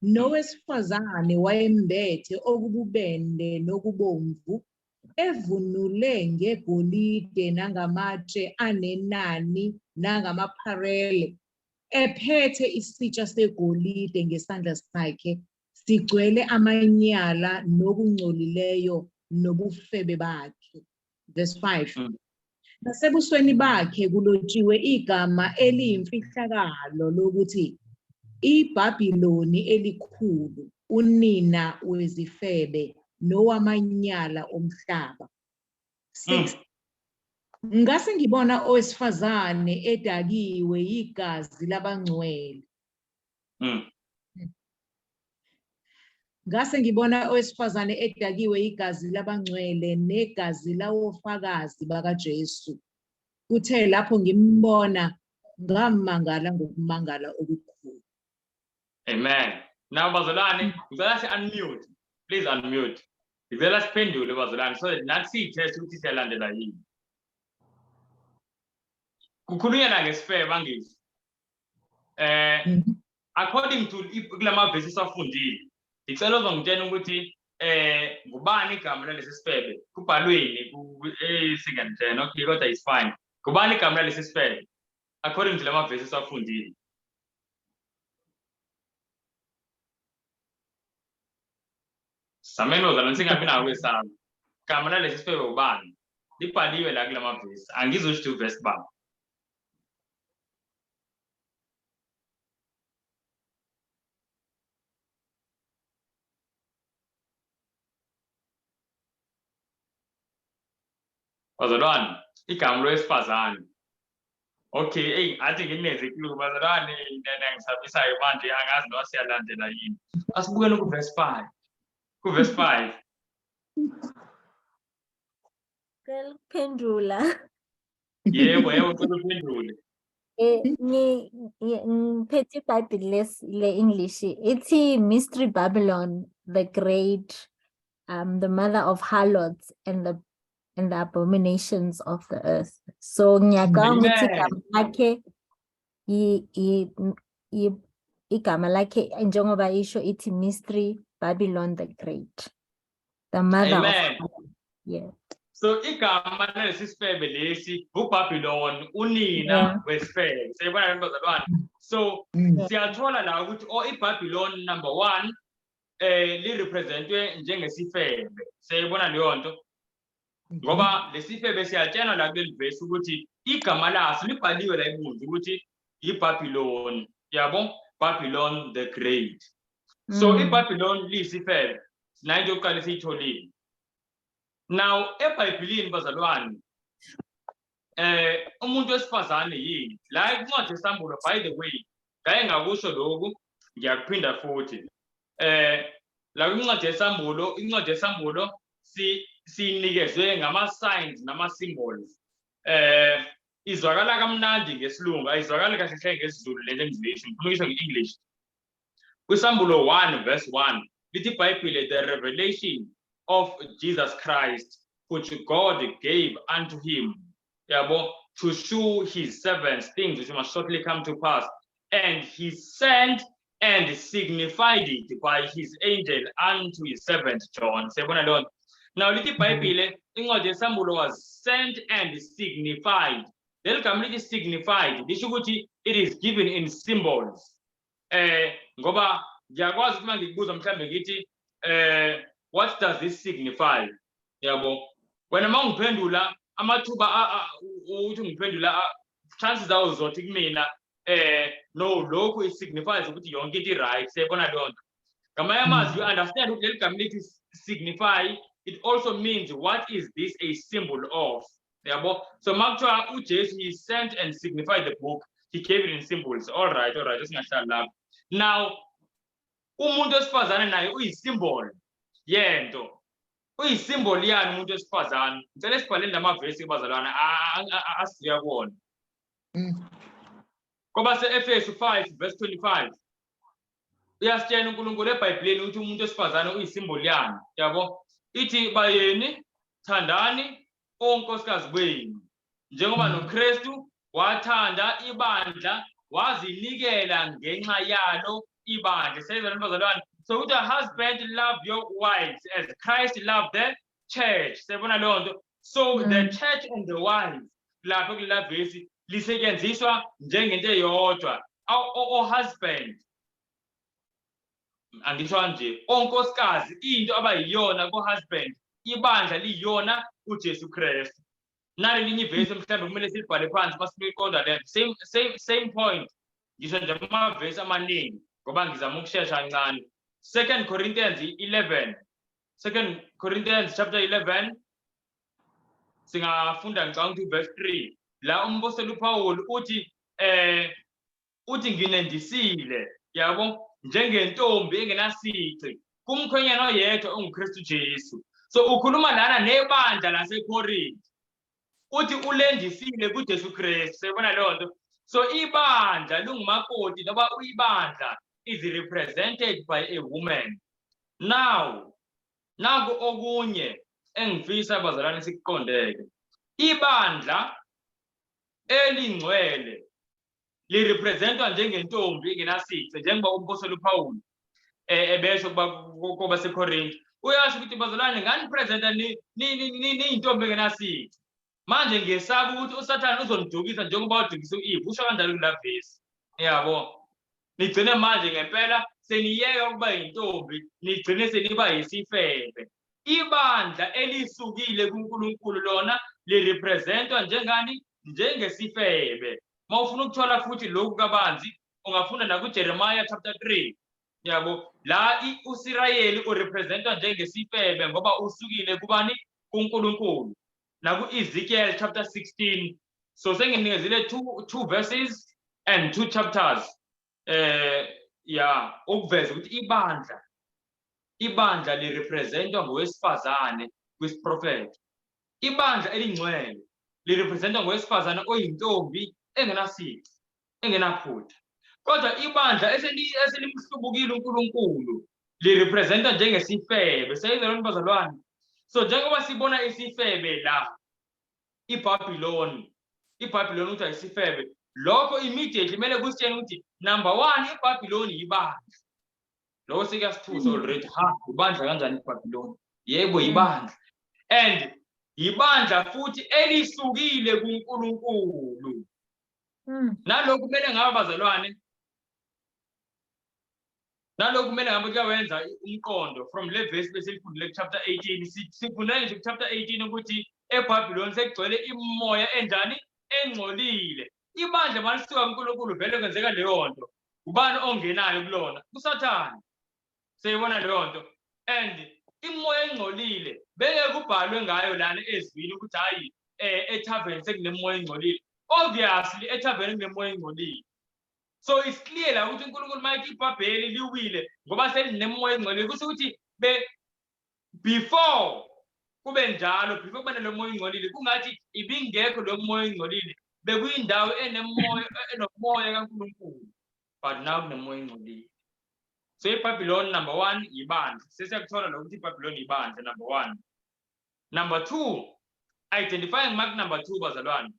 Speaker 3: Nowesifazane wayembethe okububende nokubomvu, evunule ngegolide nangamatshe anenani nangamapharele, ephethe isitsha segolide ngesandla sakhe, sigcwele amanyala nokungcolileyo nobufebe bakhe. Verse 5. Nasebusweni bakhe kulotshiwe igama eliyimfihlakalo lokuthi iBhabhiloni elikhulu, unina wezifebe nowamanyala omhlaba. 6. Ngase ngibona owesifazane edakiwe yigazi labangcwele. Ngase ngibona owesifazane edakiwe igazi labangcwele negazi lawofakazi bakaJesu. Kuthe lapho ngimbona ngamangala ngokumangala okukhulu.
Speaker 1: Amen. Now bazalwane, ngicela si unmute. Please unmute. Ngicela siphendule bazalwane so that nathi siyitest ukuthi siyalandela yini. Kukhulunywa la ngesifebe angithi. According to kulama verses asafundile, ngicela uzongitshela ukuthi ngubani igama lalesi sifebe? Kubhalweni singantshena, okay, kodwa it's fine. Ngubani igama lalesi sifebe? According to lama verses asafundile. Sameni bazalwane, singabi nawo kwesaba. Igama lalesi sifebe ubani? Libhaliwe la kulama verse. Angizosho ukuthi verse bani. Bazalwane, igama lowesifazane. Okay, hey, athi ngineze clue bazalwane, ngisabisayo manje angazi noma siyalandela yini. Asibukeni ku verse 5. Ku verse 5.
Speaker 4: Ngicela ukuphendula.
Speaker 1: Yebo, yebo, ngicela uphendule.
Speaker 4: Ngiphethe iBhayibheli le-English. Ithi Mystery Babylon the Great, the mother of harlots and the abominations of the earth. So ngiyacabanga ukuthi
Speaker 1: Amen.
Speaker 4: igama lakhe igama lakhe njengoba isho ithi Mystery Babylon the Great, the mother of
Speaker 1: Amen.
Speaker 4: harlots. Yeah.
Speaker 1: So igama lalesi sifebe lesi uBabylon, unina wesifebe. Siyibona le bazalwane. So siyathola la ukuthi iBabylon number 1 li representwe njengesifebe. Siyibona leyo nto. Ngoba lesifebe siyatshena la kuleli verse ukuthi igama laso libhaliwe la ebunzi ukuthi iBabylon. Yabo? Babylon the Great. So iBabylon liyisifebe. Sinayo into yokuqala esiyitholile. Now eBhayibhelini bazalwane, umuntu wesifazane yini? La incwadi yeSambulo, by the way, ngake ngakusho lokhu, ngiyakuphinda futhi. La incwadi yeSambulo, incwadi yeSambulo sinikezwe ngama signs nama symbols. Izwakala kamnandi ngesilungu, ayizwakali kahle hle ngesiZulu lento engizoyisho, ngifuna ukuyisho nge-English. Kwisambulo 1 verse 1 lithi iBhayibheli, the revelation of Jesus Christ which God gave unto him, yabo, to shew his servants things which must shortly come to pass, and he sent and signified it by his angel unto his servant John. Siyabona leyo nto. Now lithi iBhayibheli, incwadi yeSambulo was sent and signified. Leli gama lithi signified lisho ukuthi it is given in symbols. Ngoba ngiyakwazi ukuthi uma ngikubuza mhlambe ngithi what does this signify? Yabo. Wena uma ungiphendula amathuba ukuthi ungiphendula, chances are uzothi kumina no, lokhu it signifies ukuthi yonke into i-right. Siyabona leyo nto. Ngamanye amazwi, you understand ukuthi leli gama lithi signify, it also means what is this a symbol of? Yabo. So makuthiwa uJesu, he sent and signified the book, he gave it in symbols. All right, all right, singahlali lapho. Now umuntu wesifazane naye uyisymbol yento. Uyisymbol yani umuntu wesifazane? Ngicela sibhaleni lamavesi bazalwane, asiya kuwona. Ngoba se-Efesu 5 verse 25 uyasitshela uNkulunkulu eBhayibhelini ukuthi umuntu wesifazane uyisymbol yani, yabo? Ithi bayeni thandani onkosikazi benu njengoba noKristu wathanda ibandla wazinikela ngenxa yalo Ibandla. Seyizwa bazalwane. So ukuthi husband, love your wives as Christ loved the church. Siyabona leyo nto. So the church and the wives lapha kula vesi lisetshenziswa njengento eyodwa. O-husband, angisho kanje, onkosikazi into abayiyona ko-husband, ibandla liyona uJesu Kristu. Nalelinye ivesi mhlawumbe kumele silibhale phansi masiluyiqonda le nto. Same point. Ngisho nje amavesi amaningi ngoba ngizama ukushesha kancane. Second Corinthians 11. Second Corinthians chapter 11, singafunda, ngicabanga ukuthi verse 3 la umpostoli uPaul uthi nginendisile, yabo, njengentombi engenasici kumkhwenyana oyedwa onguKristu Jesu. So ukhuluma lana nebandla laseKorinte, uthi ulendisile kuJesu Kristu. Siyabona leyo nto. So ibandla lungumakoti, noba ibandla is represented by a woman. Now naku okunye engifisa, bazalwane, sikuqondeke. Ibandla elingcwele lirepresentwa njengentombi engenasici, njengoba umpostoli uPaul ebesho kuba kwabaseKorinte. Uyasho ukuthi, bazalwane, nganipresenta niyintombi engenasici, manje ngiyesaba ukuthi uSathane uzonidukisa njengoba wadukisa u-Eve. Usho kanjalo kula vesi, yabo. Nigcine manje ngempela seniyeka ukuba yintombi, nigcine seniba yisifebe. Ibandla elisukile kuNkulunkulu lona lirepresentwa njengani? Njengesifebe. Uma ufuna ukuthola futhi lokhu kabanzi, ungafunda nakuJeremiah chapter 3, yabo, la uSirayeli urepresentwa njengesifebe ngoba usukile kubani? KuNkulunkulu. Naku-Ezekiel chapter 16. So senginikezile two verses and two chapters ya ukuveza ukuthi ibandla lirepresentwa ngowesifazane kwisiprofetho. Ibandla elingcwele lirepresentwa ngowesifazane oyintombi engenasici, engenaphutha, kodwa ibandla eselimhlubukile uNkulunkulu lirepresentwa njengesifebe. Siyayizwa, bazalwane? So njengoba sibona isifebe la, iBabylon, iBabylon ukuthi ayisifebe, lokho immediately kumele kusitshene ukuthi number one, iBabylon yibandla. Lokho sekuyasithusa already. Ha, ibandla kanjani iBabylon? Yebo, ibandla, and ibandla futhi elisukile kuNkulunkulu. Nalokhu kumele ngabe, bazalwane, nalokhu kumele ngabe kuyawenza umqondo from le verse besilifundile ku-chapter 18. Sifunde nje ku-chapter 18 ukuthi eBhabhiloni sekugcwele imoya enjani? Engcolile. Ibandla malisuka kuNkulunkulu, vele kwenzeka leyo nto. Ubani ongenayo kulona? USathane. Siyibona leyo nto. And imoya engcolile beke kubhalwe ngayo lana ezwini ukuthi hayi, ethaveni sekunemoya engcolile. Obviously ethaveni kunemoya engcolile. So it's clear la ukuthi uNkulunkulu mayethi iBhabheli liwile ngoba selinemoya engcolile, kusho ukuthi be before kube njalo, before kube nalo moya engcolile, kungathi ibingekho lo moya engcolile, bekuyindawo enemoya, enomoya kaNkulunkulu, but now kunemoya engcolile. So iBabylon, number one, ibandla. Sesiyakuthola lokuthi iBabylon ibandla, number one. Number two, identifying mark number two, bazalwane,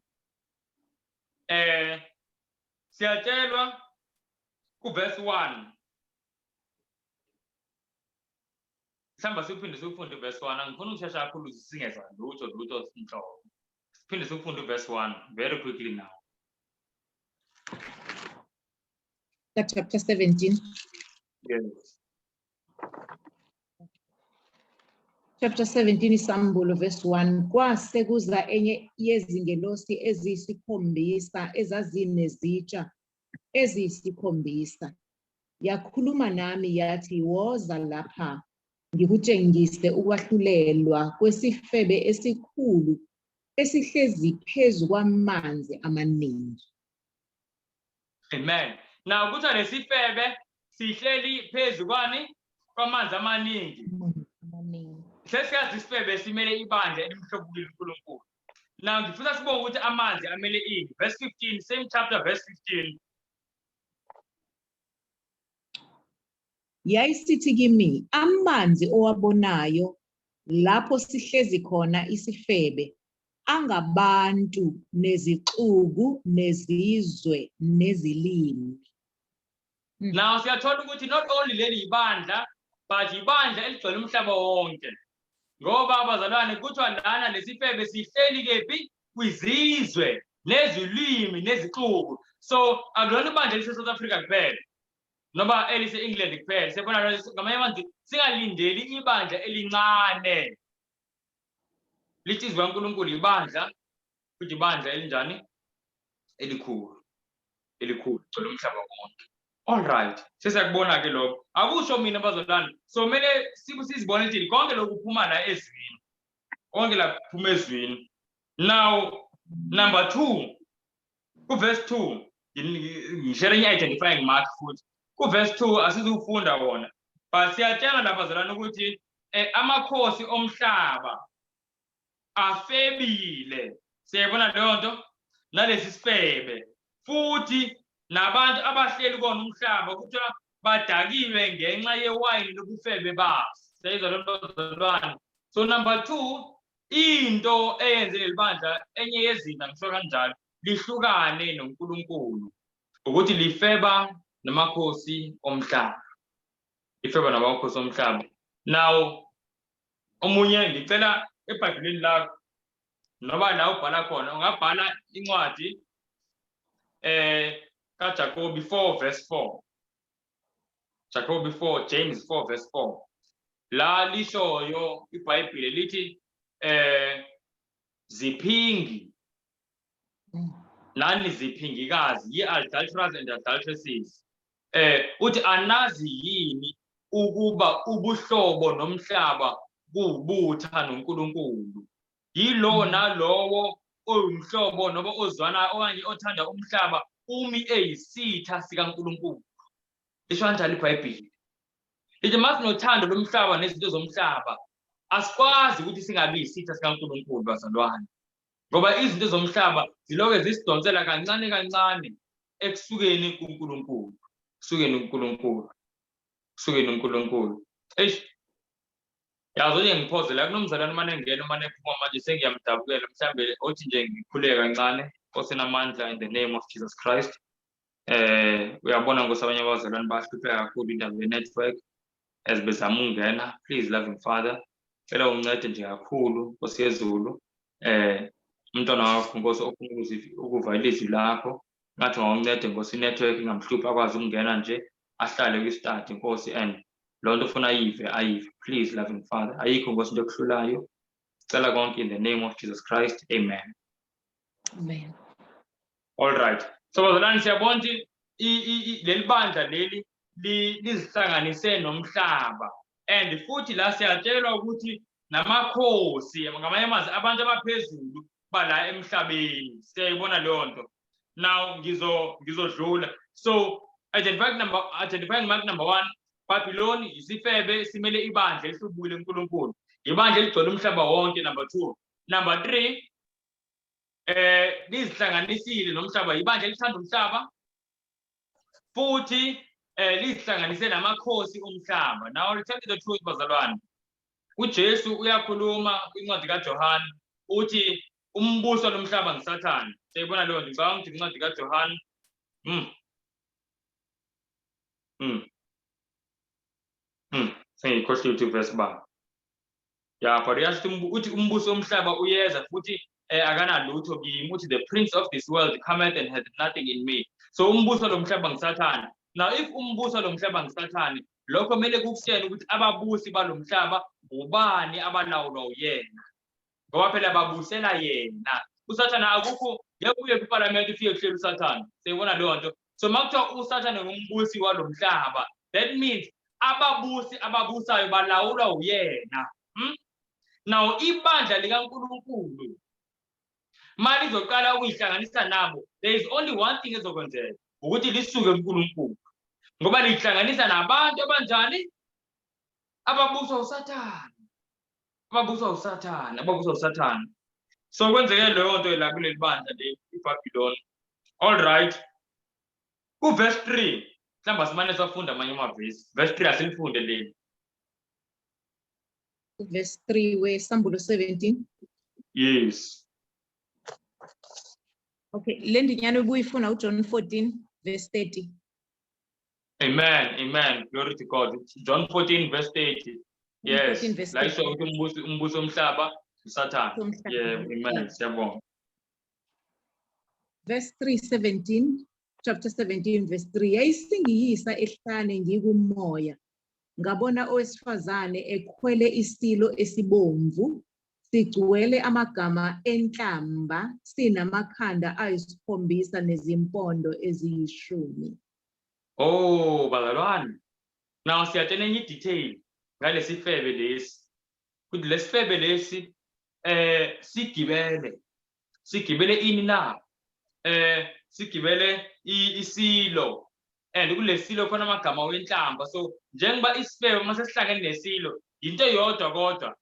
Speaker 1: siyatshelwa kuverse 1. Mhlawumbe siphinde siwufunde uverse 1. Angifuni ukushesha kakhulu singezwa lutho lutho inhlobo. Siphinde siwufunde uverse 1 very quickly now.
Speaker 3: Chapter 17.
Speaker 1: Yes.
Speaker 3: Chapter 17, Isambulo, verse 1. Kwase kuza enye yezingelosi eziyisikhombisa ezazinezitsha eziyisikhombisa. Yakhuluma nami yathi, "Woza lapha, ngikutshengise ukwahlulelwa kwesifebe esikhulu esihlezi phezu kwamanzi amaningi."
Speaker 1: Amen. Now kuthiwa lesifebe sihleli phezu kwani? Kwamanzi amaningi.
Speaker 3: Amaningi.
Speaker 1: Sesiyazi isifebe simele ibandla elimhlobukile uNkulunkulu. Now ngifuna sibone ukuthi amanzi amele ini. Verse 15, same chapter, verse 15.
Speaker 3: Yayisithi kimi, "Amanzi owabonayo lapho sihlezi khona isifebe angabantu nezixuku nezizwe nezilimi."
Speaker 1: Now siyathola ukuthi not only leli ibandla, but ibandla eligcwele umhlaba wonke, ngoba abazalwane, kuthiwa lana lesifebe sihleli kephi? Kwizizwe nezilimi nezixuku. So akulona ibandla elise-South Africa kuphela noma elise-England kuphela. Siyabona ngamanye amazwi, singalindeli ibandla elincane. Lithi izwi kaNkulunkulu ibandla, futhi ibandla elinjani? Elikhulu, elikhulu, gcwele umhlaba wonke. All right, sesiyakubona-ke lokho. Akusho mina, bazalwane. So kumele sizibone ukuthi konke lokhu kuphuma la ezwini, konke la kuphuma ezwini. Now, number 2, kuverse 2, ngishare i-identifying mark futhi kuverse 2. Asizufunda wona, but siyatshela la, bazalwane, ukuthi amakhosi omhlaba afebile. Siyayibona leyo nto nalesi sifebe. Futhi nabantu abahleli kona umhlaba kuthiwa badakiwe ngenxa yewayini lobufebe baso. Siyayizwa loo nto, bazalwane? So number 2, into eyenze leli bandla, enye yezinto, ngisho kanjalo, lihlukane noNkulunkulu, ukuthi lifeba namakhosi omhlaba, ifeba namakhosi omhlaba. Now, omunye, ngicela eBhayibhelini lakho noba la ubhala khona, ungabhala incwadi kaJakobi 4 verse 4, Jakobi 4, James 4 verse 4, la lishoyo iBhayibheli lithi ziphingi nani ziphingikazi, ye-adulterers and adulteresses, uthi anazi yini ukuba ubuhlobo nomhlaba kuwubutha noNkulunkulu? Yilowo nalowo oyumhlobo noma ozwana okanye othanda umhlaba umi eyisitha sikaNkulunkulu. Lisho kanjalo iBhayibheli. Lithi masinothando lomhlaba nezinto zomhlaba, asikwazi ukuthi singabi yisitha sikaNkulunkulu, bazalwane, ngoba izinto zomhlaba ziloke zisidonsela kancane kancane ekusukeni kuNkulunkulu, kusukeni kuNkulunkulu, kusukeni kuNkulunkulu. Eish, yazi nje, ngiphoze la. Kunomzalwane umane engena, umane ephuma manje, sengiyamdabukela. Mhlambe othi nje ngikhuleke kancane. Nkosi namandla, in the name of Jesus Christ, uyabona, Nkosi, abanye abazalwane bahlupheka kakhulu indaba ye-network as bezama ukungena. Please, loving Father, cela uncede nje kakhulu, Nkosi yezulu, umntwana wakho, Nkosi, ofuna ukuva ilizwi lakho. Ngathi ungawuncede, Nkosi, i-network ingamhluphi, akwazi ukungena nje, ahlale kwi-study, Nkosi, and loo nto ufuna ayive, ayive. Please, loving Father, ayikho, Nkosi, into ekuhlulayo. Sicela konke in the name of Jesus Christ, amen.
Speaker 3: Amen.
Speaker 1: All right, so bazalwane, siyabona ukuthi leli bandla leli lizihlanganise nomhlaba, and futhi la siyatshelwa ukuthi namakhosi, ngamanye amazwi abantu abaphezulu bala emhlabeni. Siyayibona leyo nto. Now ngizodlula. So identifying mark number 1, Babylon isifebe simele ibandla elihlubukile kuNkulunkulu, ibandla eligcwele umhlaba wonke. Number 2. Number 3, lizihlanganisile nomhlaba, ibandla elithanda umhlaba, futhi lizihlanganise namakhosi omhlaba. Now, I'll tell you the truth, bazalwane. UJesu uyakhuluma kwincwadi kaJohn, uthi umbuso lomhlaba nguSathane. Siyayibona leyo nto. Ngicabanga ukuthi incwadi kaJohn, sengiyikhohliwe ukuthi verse bani. Ya, but uyasho ukuthi uthi umbuso womhlaba uyeza futhi akanalutho kimi. Uthi, "The prince of this world cometh and hath nothing in me." So umbuso lomhlaba nguSathane. Now, if umbuso lomhlaba nguSathane, lokho kumele kukutshele ukuthi ababusi balomhlaba ubani abalawulwa uyena, ngoba phela babusela yena uSathane. Akukho, ngeke uye kwiphalamende ufike kuhleli uSathane. Siyibona leyo nto. So uma kuthiwa uSathane ngumbusi walomhlaba, that means ababusi ababusayo balawulwa uyena. Now, ibandla likaNkulunkulu malizoqala ukuyihlanganisa nabo, there is only one thing ezokwenzeka, ukuthi lisuke kuNkulunkulu, ngoba lihlanganisa nabantu abanjani? Ababuswa uSathane, ababuswa uSathane, ababuswa uSathane. So kwenzeke leyo nto la kuleli bandla le iBabylon. All right, ku-verse 3, mhlawumbe asimane safunda amanye amavesi. Verse 3, asilifunde leli.
Speaker 3: Verse 3 weSambulo 17?
Speaker 1: Yes.
Speaker 3: Okay, le ndinyana ubuyifuna uJohn 14 verse 30.
Speaker 1: Amen, amen. Glory to God. John 14 verse 30. Yes.
Speaker 3: 14 verse
Speaker 1: La isho ukuthi umbuso womhlaba uSathane.
Speaker 3: Womhlaba.
Speaker 1: Yeah, amen. Siyabonga.
Speaker 3: Verse 3 17, chapter 17 verse 3. Yayisingiyisa ehlane ngikumoya, ngabona owesifazane ekhwele isilo esibomvu, sigcwele amagama enhlamba, sinamakhanda ayisikhombisa nezimpondo eziyishumi.
Speaker 1: Oh, bazalwane. Now siyatshela enye detail ngalesifebe lesi. Kuthi lesifebe lesi sigibele. Sigibele ini na? Sigibele isilo. And kulesilo khona amagama wenhlamba. So njengoba isifebe mase sihlangene nesilo, into eyodwa kodwa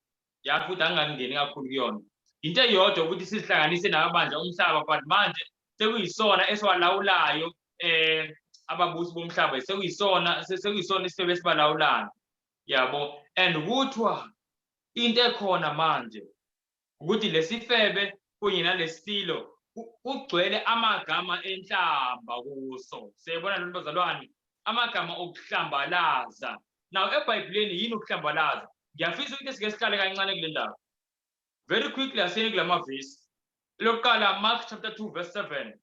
Speaker 1: ya futhi angangeni kakhulu kuyona. Into eyodwa ukuthi sizihlanganise nababandla umhlaba, but manje sekuyisona esiwalawulayo ababusi bomhlaba, sekuyisona isifebe esibalawulayo. Yabo, and kuthiwa into ekhona manje ukuthi lesifebe kunye nalesilo kugcwele amagama enhlamba kuso. Siyabona lolu bazalwane, amagama okuhlambalaza. Now eBhayibhelini yini ukuhlambalaza? Ngiyafisa ukuthi sike sihlale kancane kule ndaba. Very quickly asiyeni kulamavesi. Lokuqala, Mark chapter 2 verse 7.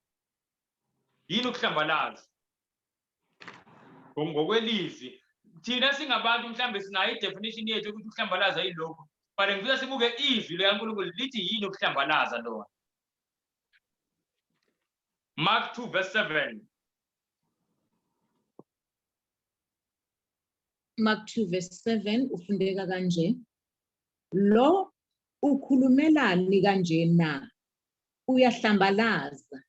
Speaker 1: Yini ukuhlambalaza? Ngokwelizwi thina singabantu mhlambe sinayo i-definition yethu ukuthi ukuhlambalaza yilokhu, but ngifisa sibuke izwi likaNkulunkulu lithi yini ukuhlambalaza lona. Mark 2 verse 7.
Speaker 3: Mark 2 verse 7 ufundeka kanje: Lo ukhulumelani kanje na? Uyahlambalaza.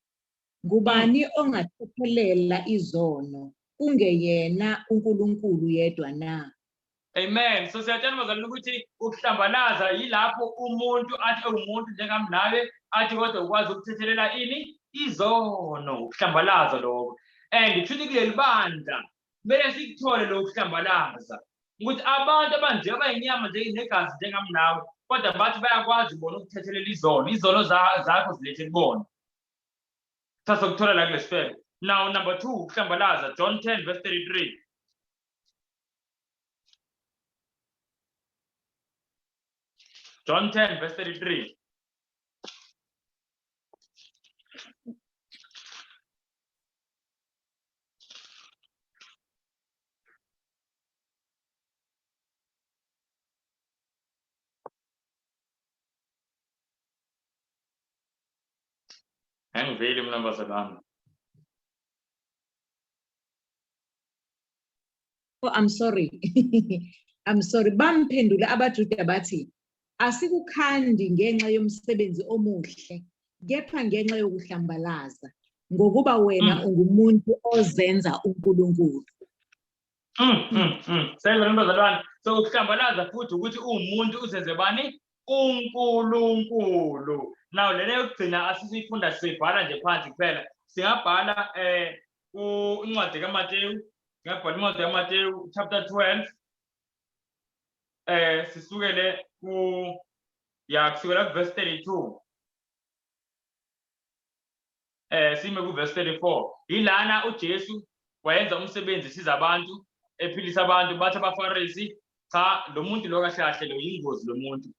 Speaker 3: Ngubani ongathethelela izono kungeyena uNkulunkulu yedwa na?
Speaker 1: Amen. So siyatshela bazalwane ukuthi ukuhlambalaza yilapho umuntu athi umuntu njengami nawe athi kodwa ukwazi ukuthethelela ini izono, ukuhlambalaza lokho. And kushuthi kuleli bandla kumele sikuthole lokhu kuhlambalaza, ukuthi abantu abanje abayinyama nje negazi njengami nawe, kodwa bathi bayakwazi bona ukuthethelela izono, izono zakho zilethe kubona. Sasokuthola la kulesifebe. Now number 2, ukuhlambalaza, John 10 verse 33. John 10 verse 33. Angiveli mina bazalwane.
Speaker 3: Oh, I'm sorry. I'm sorry. Bamphendula abaJuda bathi, asikukhandi ngenxa yomsebenzi omuhle, kepha ngenxa yokuhlambalaza, ngokuba wena ungumuntu ozenza uNkulunkulu.
Speaker 1: Siyabona bazalwane. So ukuhlambalaza futhi ukuthi uwumuntu uzenze bani? uNkulunkulu. Now lena yokugcina asisifunda sibhala nje phansi kuphela. Singabhala incwadi kaMateyu, singabhala incwadi kaMateyu chapter 12. Sisukele ku ya kusukela ku verse 32. Sime ku verse 34. Yilana uJesu wayenza umsebenzi siza abantu, ephilisa abantu, bathi abaFarisi, cha lo muntu lo kahle kahle lo yingozi lo muntu.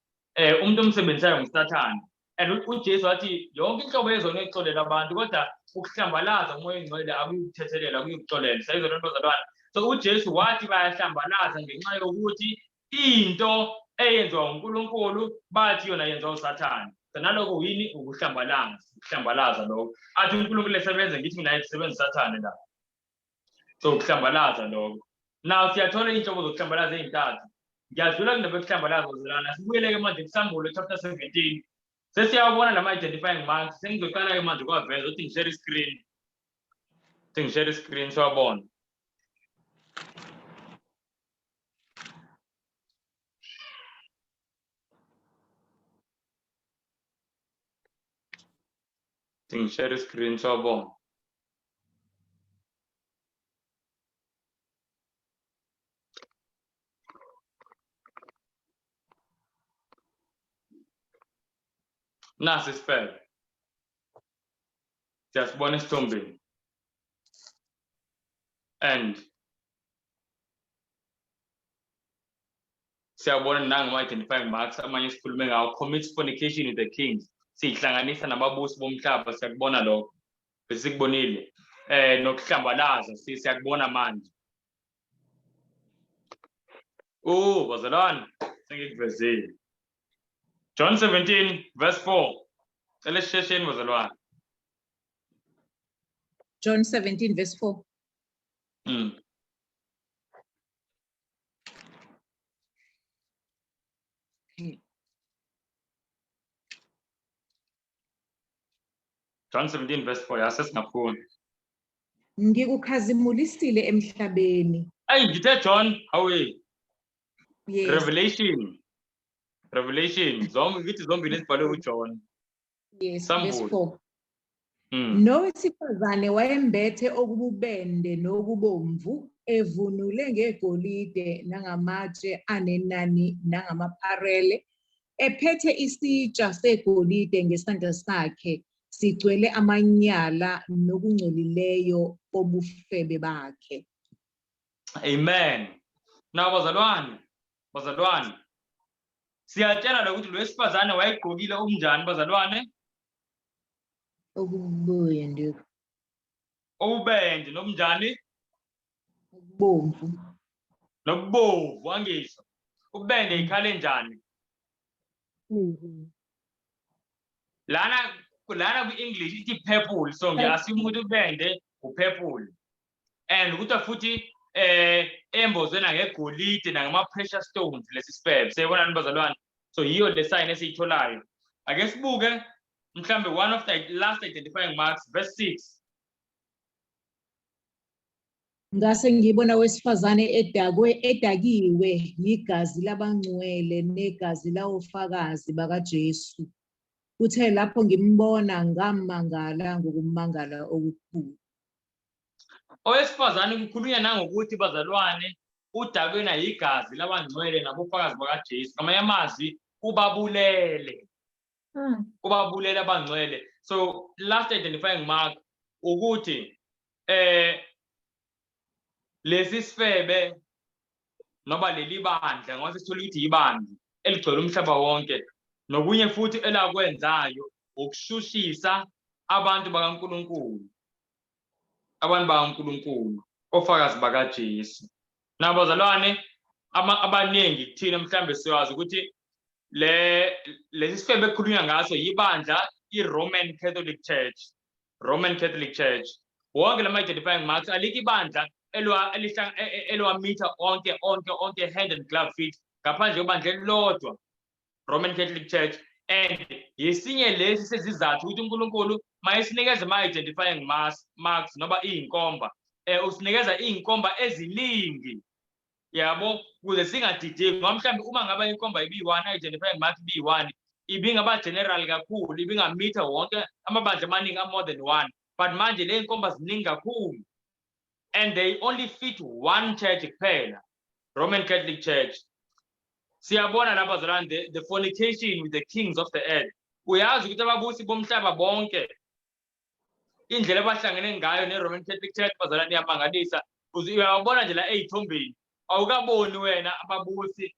Speaker 1: Umuntu omsebenzisayo nguSathane. And uJesu wathi yonke inhlobo yezono exolela abantu, kodwa ukuhlambalaza uMoya oNgcwele akuyukuthethelela, akuyukuxolela. Sayizona bazalwane. So uJesu wathi bayahlambalaza ngenxa yokuthi into eyenziwa uNkulunkulu bathi yona yenziwa uSathane. So naloko yini ukuhlambalaza, ukuhlambalaza lokho. Athi uNkulunkulu esebenza ngithi mina esebenza uSathane la. So ukuhlambalaza lokho. Now siyathola inhlobo zokuhlambalaza ezintathu. Ngiyadlula kundaba yokuhlambalaza bazalwane. Sibuyele ke manje kuSambulo chapter 17. Sesiyawabona lama identifying marks. Sengizoqala ke manje kwaveza ukuthi ngishare screen. Sengishare screen siwabona. Ngishare screen siwabona. Nasi isifebe. Siyasibona isithombeni. And Siyabona nangama-identifying marks amanye esikhulume ngawo, commits fornication with the kings, siyihlanganisa nababusi bomhlaba, siyakubona lokho, besikubonile. Nokuhlambalaza siyakubona manje. Oh, bazalwane, sengikuvezile. John 17 verse 4. Cela sishesheni, bazalwane.
Speaker 3: John 17 verse 4.
Speaker 1: John 17 verse 4, yasesingafuni.
Speaker 3: Ngikukhazimulisile emhlabeni.
Speaker 1: Ayi, ngithe John, hawe.
Speaker 3: Yes.
Speaker 1: Revelation. Revelation. Zonke ngithi zombili ezibhalwe uJohn.
Speaker 3: Yes, verse
Speaker 1: Sambulo.
Speaker 3: 4. Nowesifazane wayembethe okububende nokubomvu, evunule ngegolide nangamatshe anenani nangamaparele, ephethe isitsha segolide ngesandla sakhe, sigcwele amanyala nokungcolileyo kobufebe bakhe.
Speaker 1: Amen. Now bazalwane, bazalwane. Siyatshela lokuthi lo wesifazane wayegqokile okunjani, bazalwane?
Speaker 3: Okububende.
Speaker 1: Obubende nobunjani?
Speaker 3: Okubomvu.
Speaker 1: Nobubomvu, angisho. Ububende ikhale njani? Lana kwi-English ithi purple, so ngiya-assume ukuthi ubende u-purple. And kuthiwa futhi embozwe nangegolide nangama-precious stones lesi sifebe. Siyabona nini, bazalwane? So yiyo le sign esiyitholayo. Ake sibuke mhlambe one of the last identifying marks, verse 6.
Speaker 3: Ngase ngibona wesifazane edakwe edakiwe yigazi labangcwele negazi lawofakazi bakaJesu. Kuthe lapho ngimbona ngamangala ngokumangala okukhulu.
Speaker 1: Owesifazane kukhulunywa nangokuthi, bazalwane, udakwe nayigazi labangcwele nabofakazi bakaJesu. Ngamanye amazwi ubabulele. Ubabulele abangcwele. So last identifying mark ukuthi lesi sifebe noma leli bandla, ngoba sesithola ukuthi ibandla eligcwele umhlaba wonke, nokunye futhi elakwenzayo ukushushisa abantu bakaNkulunkulu, abantu bakaNkulunkulu, ofakazi bakaJesu. Nabazalwane, abaningi kuthina mhlambe siyazi ukuthi lesi sifebe ekukhulunywa ngaso yibandla i-Roman Catholic Church. Roman Catholic Church. Wonke lama identifying marks, alikho ibandla elwamitha onke onke onke hand and glove fit ngaphandle kwebandla elilodwa, Roman Catholic Church. And yisinye lesi sezizathu ukuthi uNkulunkulu mayesinikeza ama-identifying marks noma iy'nkomba, usinikeza iy'nkomba eziningi, yabo, ukuze singadideki. Ngoba mhlawumbe uma ngabe inkomba ibiyi-one, identifying mark ibiyi-one, ibingaba general kakhulu, ibingamitha wonke amabandla amaningi a-more than one. But manje le nkomba ziningi kakhulu and they only fit one church kuphela, Roman Catholic Church. Siyabona lapha, bazalwane, the fornication with the kings of the earth. Uyazi ukuthi ababusi bomhlaba bonke, indlela abahlangene ngayo ne-Roman Catholic Church, bazalwane, iyamangalisa. Uyawabona nje la ey'thombeni, awukaboni wena ababusi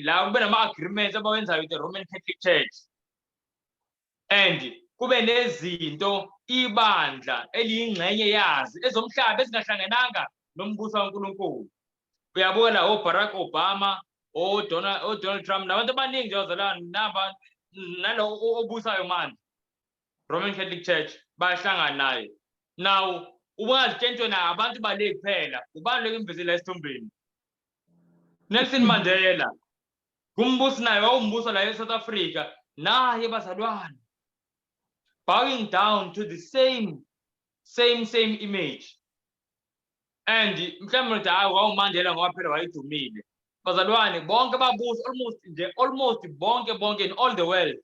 Speaker 1: la kube nama-agreements abawenzayo with the Roman Catholic Church, and kube nezinto ibandla eliyingxenye yazi ezomhlaba ezingahlangenanga nombuso kaNkulunkulu. Uyabona la o-Barack Obama, o-Donald Trump nabantu abaningi nje, bazalwane, naba nalo obusayo manje, Roman Catholic Church, bayahlangana naye. Now ubungazitshentshwe na abantu bale kuphela, ubani lo ngimvezela esithombeni? Nelson Mandela, kumbusi naye wawumbuso la e-South Africa naye, bazalwane, bowing down to the same same same image. And mhlawumbe uthi, "Hayi, wawuMandela ngoba phela wayedumile." Bazalwane, bonke babusi almost nje, almost bonke bonke in all the world.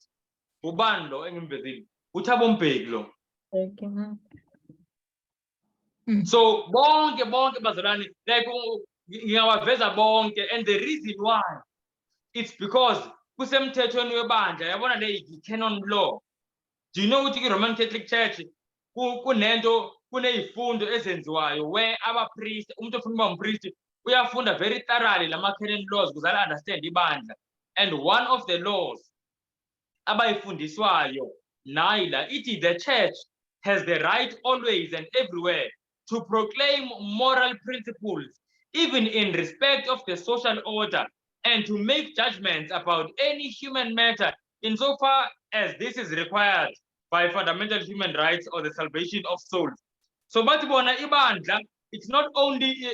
Speaker 1: Ubani lo engimvezile? UThabo Mbeki lo.
Speaker 4: Okay.
Speaker 1: So bonke bonke, bazalwane, like ngingawaveza bonke. And the reason why, it's because kusemthethweni webandla, yabona, le i-canon law. Do you know ukuthi i-Roman Catholic Church kunento, kuneyifundo ezenziwayo where abapriest, umuntu ofuna ukuba umpriest Uyafunda very thoroughly lama canon laws ukuze understand ibandla. And one of the laws abayifundiswayo nayi la, ithi the church has the right always and everywhere to proclaim moral principles, even in respect of the social order, and to make judgments about any human matter insofar as this is required by fundamental human rights or the salvation of souls. So bathi bona ibandla, it's not only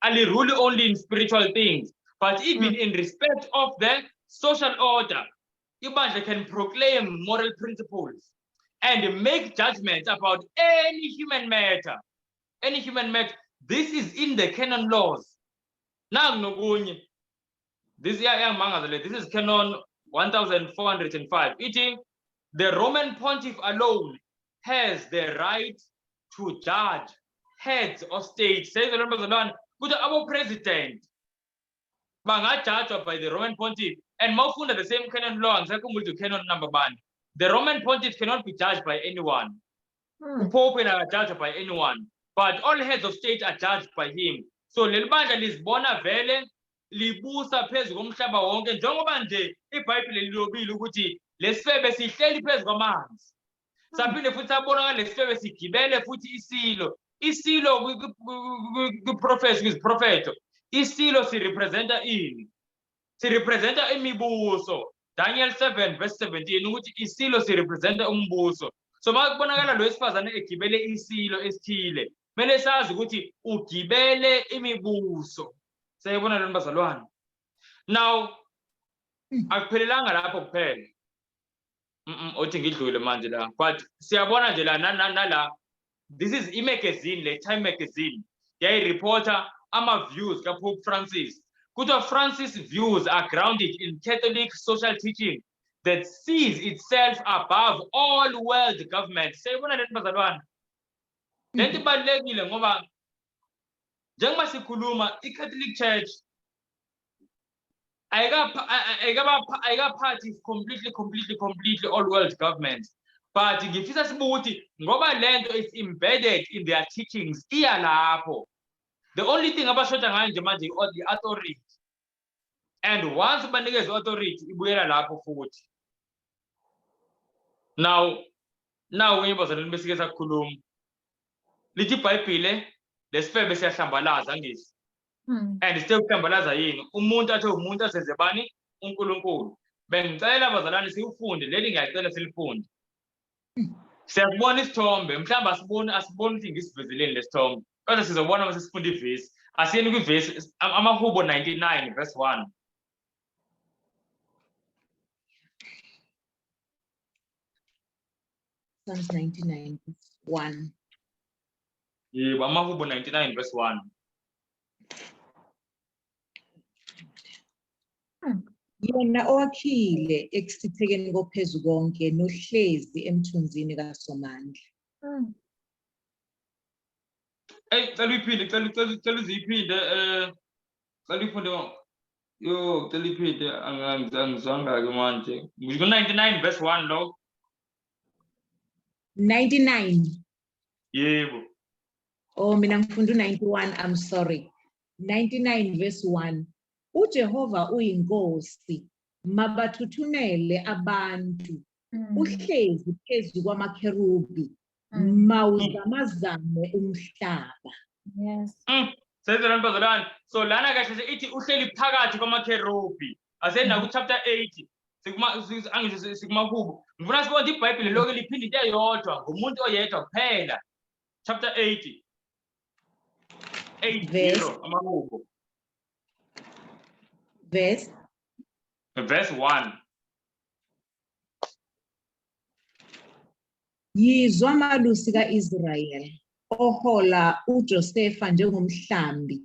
Speaker 1: alirule only in spiritual things, but even in respect of the social order, ibandla can proclaim moral principles and make judgments about any human matter. Any human matter. This is in the canon laws. Nangu nokunye. This iyangimangaza le. This is canon 1405. Ithi the Roman pontiff alone has the right to judge heads of state. Says the bazalwane, kuthi abo president bangajudgwa by the Roman pontiff. And mawufunda the same canon law, angisakhumbuli ukuthi canon number bani. The Roman pontiff cannot be judged by anyone. Upope yena akajudged by anyone, but all heads of state are judged by him. So leli bandla lizibona vele libusa phezu komhlaba wonke, njengoba nje iBhayibheli lilobile ukuthi lesifebe sihleli phezu kwamanzi. Saphinde futhi sabona lesifebe sigibele futhi isilo. Isilo kwi-prophecy, kwiziprofetho, isilo sirepresenta ini? Sirepresenta imibuso. Daniel 7 verse 17 ukuthi isilo sirepresenta umbuso. So makubonakala lo wesifazane egibele isilo esithile, kumele sazi ukuthi ugibele imibuso. Siyayibona lento, bazalwane? Now akuphelelanga lapho kuphela. Othi ngidlule manje la, but siyabona nje la nala, this is i-magazine le, Time magazine, yayireporta ama-views kaPope Francis. Kuthiwa Francis' views are grounded in Catholic social teaching that sees itself above all world governments. Siyayibona lento, bazalwane? Lento ibalulekile ngoba njengoba sikhuluma, i-Catholic Church ayikaphathi completely, completely, completely all world governments, but ngifisa sibuke ukuthi ngoba lento is embedded in their teachings, iya lapho. The only thing abashoda ngayo nje manje i-authority, and once banikeze i-authority, ibuyela lapho futhi. Now kunye, bazalwane, besike sakukhuluma, lithi iBhayibhile lesifebe siyahlambalaza, angithi? And sithe ukuhlambalaza yini? Umuntu athe umuntu azenze bani? UNkulunkulu. Bengicela, bazalwane, siwufunde leli, ngiyacela silifunde. Siyakubona isithombe, mhlawumbe asiboni ukuthi ngisivezeleni lesithombe, kodwa sizobona uma sesifunda ivesi. Asiyeni kwivesi, Amahubo 99 verse 1.
Speaker 3: Psalms 99 verse 1.
Speaker 1: Yebo, Amahubo 99 verse 1.
Speaker 3: Yena owakhile ekusithekeni kophezu konke nohlezi emthunzini kaSomandla.
Speaker 1: Ey, cela uyiphinde, cela uziyiphinde, cela uyifunde. Yo, cela uyiphinde, angizwanga ke manje. Ku 99 verse 1 lo.
Speaker 3: 99.
Speaker 1: Yebo.
Speaker 3: Oh, mina ngifunda u-91, I'm sorry. 99 verse 1. UJehova uyinkosi, mabathuthumele abantu. Uhlezi phezu kwamakherubi, mawuzamazame umhlaba.
Speaker 4: Yes.
Speaker 1: Sezalwane, bazalwane. So lana kahle nje ithi uhleli phakathi kwamakherubi. Asena ku chapter 8. Sikuma angisho sikumahubo. Ngifuna sibone ukuthi iBhayibheli lokho liphinde into eyodwa ngomuntu oyedwa kuphela. Chapter 80. 8
Speaker 3: Verse.
Speaker 1: 0 Amahubo.
Speaker 3: Verse
Speaker 1: Verse 1.
Speaker 3: Yizwa, malusi kaIsrayeli, ohola uJosefa njengomhlambi,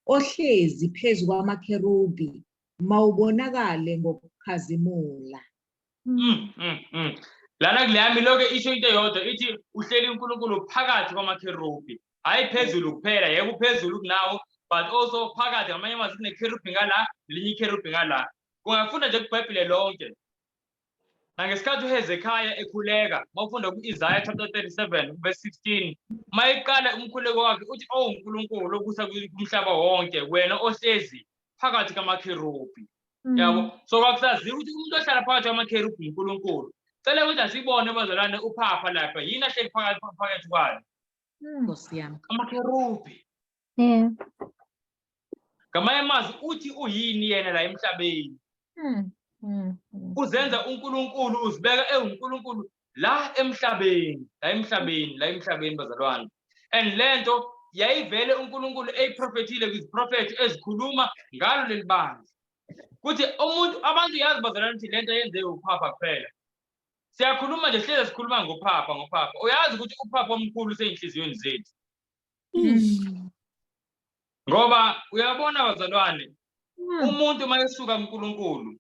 Speaker 3: ohlezi phezu kwamakherubi, mawubonakale ngokukhazimula.
Speaker 1: Lana kuleyami lokho isho into eyodwa, ithi uhleli uNkulunkulu phakathi kwamakherubi. Hayi phezulu kuphela, yebo uphezulu kunawo, but also phakathi. Ngamanye amazwi kunekherubhi ngala, linye ikherubhi ngala. Ungafunda nje kuBhayibheli lonke. Nangesikhathi uHezekiah ekhuleka, mawufunda ku-Isaiah chapter 37 verse 16, mayiqala umkhuleko wakhe uthi, "Oh uNkulunkulu obusa kumhlaba wonke, wena ohlezi phakathi kamakherubhi." Yabo, so kwakusaziwa ukuthi umuntu ohlala phakathi kwamakherubhi uNkulunkulu. Cela ukuthi asibone bazalwane uphapha lapha, yini ahleli phakathi kwayo?
Speaker 3: Nkosi yami.
Speaker 1: Amakherubhi. Ngamanye amazwi uthi uyini yena la emhlabeni? Uzenza uNkulunkulu, uzibeka ewuNkulunkulu la emhlabeni, la emhlabeni, la emhlabeni bazalwane. And lento yayivele uNkulunkulu eyiprofethile kwiziprofethi ezikhuluma ngalo leli bandla. Kuthi umuntu abantu yazi bazalwane ukuthi lento yenzeke uphapha kuphela. Siyakhuluma nje, hleze sikhuluma ngophapha. Uyazi ukuthi uphapha omkhulu useyinhliziyweni zethu. Ngoba uyabona bazalwane, umuntu mayesuka kuNkulunkulu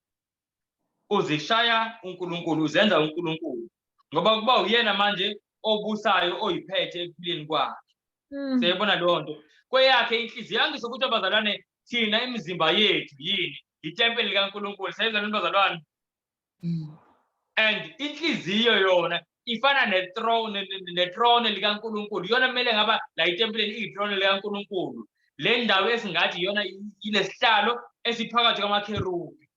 Speaker 1: uzishaya uNkulunkulu, uzenza uNkulunkulu. Ngoba kuba uyena manje obusayo oyiphethe ekuphileni kwakhe. Siyayibona leyo nto. Kweyakhe inhliziyo angisho ukuthi abazalwane thina imizimba yethu yini? Itempeli likaNkulunkulu. Siyayizwa bazalwane? And inhliziyo yona ifana nethrone, nethrone likaNkulunkulu. Iyona kumele ngaba la itempeleni iyithrone likaNkulunkulu. Le ndawo esingathi iyona ilesihlalo esiphakathi kwamakherubi.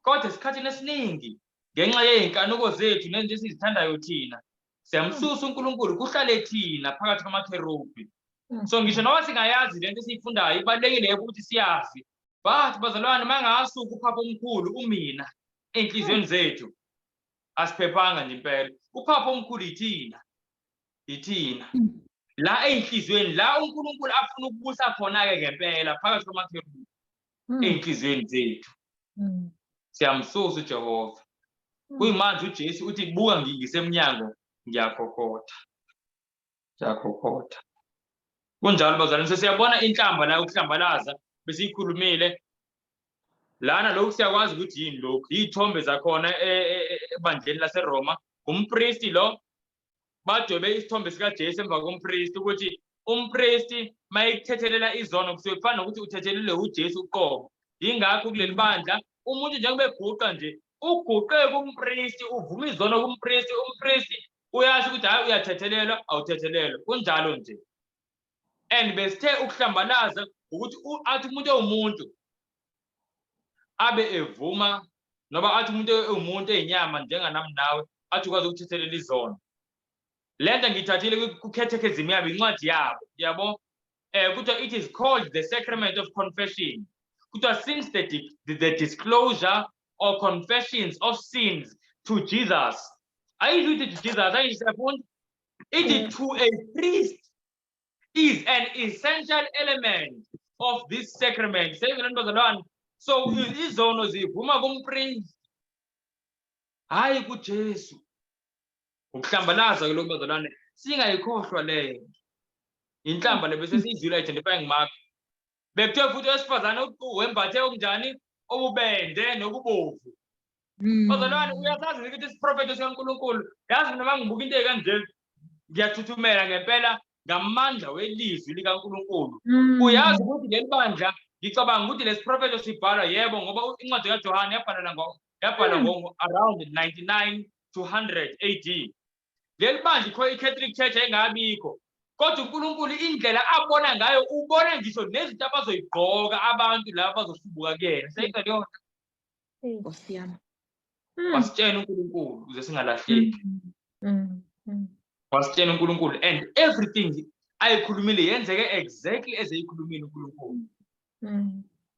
Speaker 1: Kodwa esikhathini esiningi ngenxa yey'nkanuko zethu nezinto esizithandayo thina, siyamsusa uNkulunkulu kuhlale thina phakathi kwamakherubi. So ngisho noma singayazi lento esiyifundayo, ibalulekile ukuthi siyazi. But bazalwane, mangasuka uphapha omkhulu umina ey'nhliziyweni zethu, asiphephanga nje impela. Uphapha omkhulu yithina, yithina. La ey'nhliziyweni, la uNkulunkulu afuna ukubusa khona-ke ngempela phakathi kwamakherubi ey'nhliziyweni zethu. Siyamsusa uJehova. Kuyimanje uJesu uthi buka ngisemnyango ngiyakhokhotha. Ngiyakhokhotha. Kunjalo bazalwane, sesiyabona inhlamba la ukuhlambalaza besiyikhulumile. Lana lokhu siyakwazi ukuthi yini lokhu, iy'thombe zakhona ebandleni laseRoma. Umpristi lo, badwebe isithombe sikaJesu emva kompristi ukuthi umpristi mayekuthethelela izono kusuke kufana nokuthi uthethelelwe uJesu uqobo. Yingakho kuleli bandla umuntu njengoba eguqa nje uguqe kumpristi, uvuma izono kumpristi, umpristi uyasho ukuthi hhayi uyathethelelwa, awuthethelelwa. Kunjalo nje. And besithe ukuhlambalaza ukuthi athi umuntu ewumuntu abe evuma, noma athi umuntu ewumuntu eyinyama njenganami nawe, athi ukwazi ukuthethelela izono. Lento ngiyithathile ku-catechism yabo, incwadi yabo, yabo. Kuthiwa it is called the sacrament of confession. Kuthiwa since the disclosure or confessions of sins to Jesus. Ayisho ukuthi to Jesus, ayisho siyafunda. Ithi to a priest is an essential element of this sacrament. Seyizwe bazalwane. So izono zivuma kumpriest. Hayi kuJesu. Ukuhlambalaza ke lokhu bazalwane, singayikhohlwa leyo. Inhlamba le bese siyizwile identifying mark. Bekuthiwe futhi owesifazane wembathe okunjani, obubende nokubovu. Bazalwane, uyasazi ukuthi isiprofetho sikaNkulunkulu, yazi mina mangibuka into ekanje ngiyathuthumela ngempela ngamandla welizwi likaNkulunkulu. Uyazi ukuthi leli bandla, ngicabanga ukuthi lesi profetho sibhalwa, yebo, ngoba incwadi kaJohane yabhalwa ngo around 99 to 100 AD. Leli bandla i-Catholic Church ayingabikho. Kodwa uNkulunkulu indlela abona ngayo, ubona ngisho nezinto abazoyigqoka abantu laba abazohlubuka kuyena. Seyizwa leyo nto?
Speaker 3: Nkosi yami.
Speaker 1: Wasitshela uNkulunkulu ukuze singalahleki. Wasitshela uNkulunkulu, and everything ayikhulumile yenzeke exactly as eyikhulumile uNkulunkulu.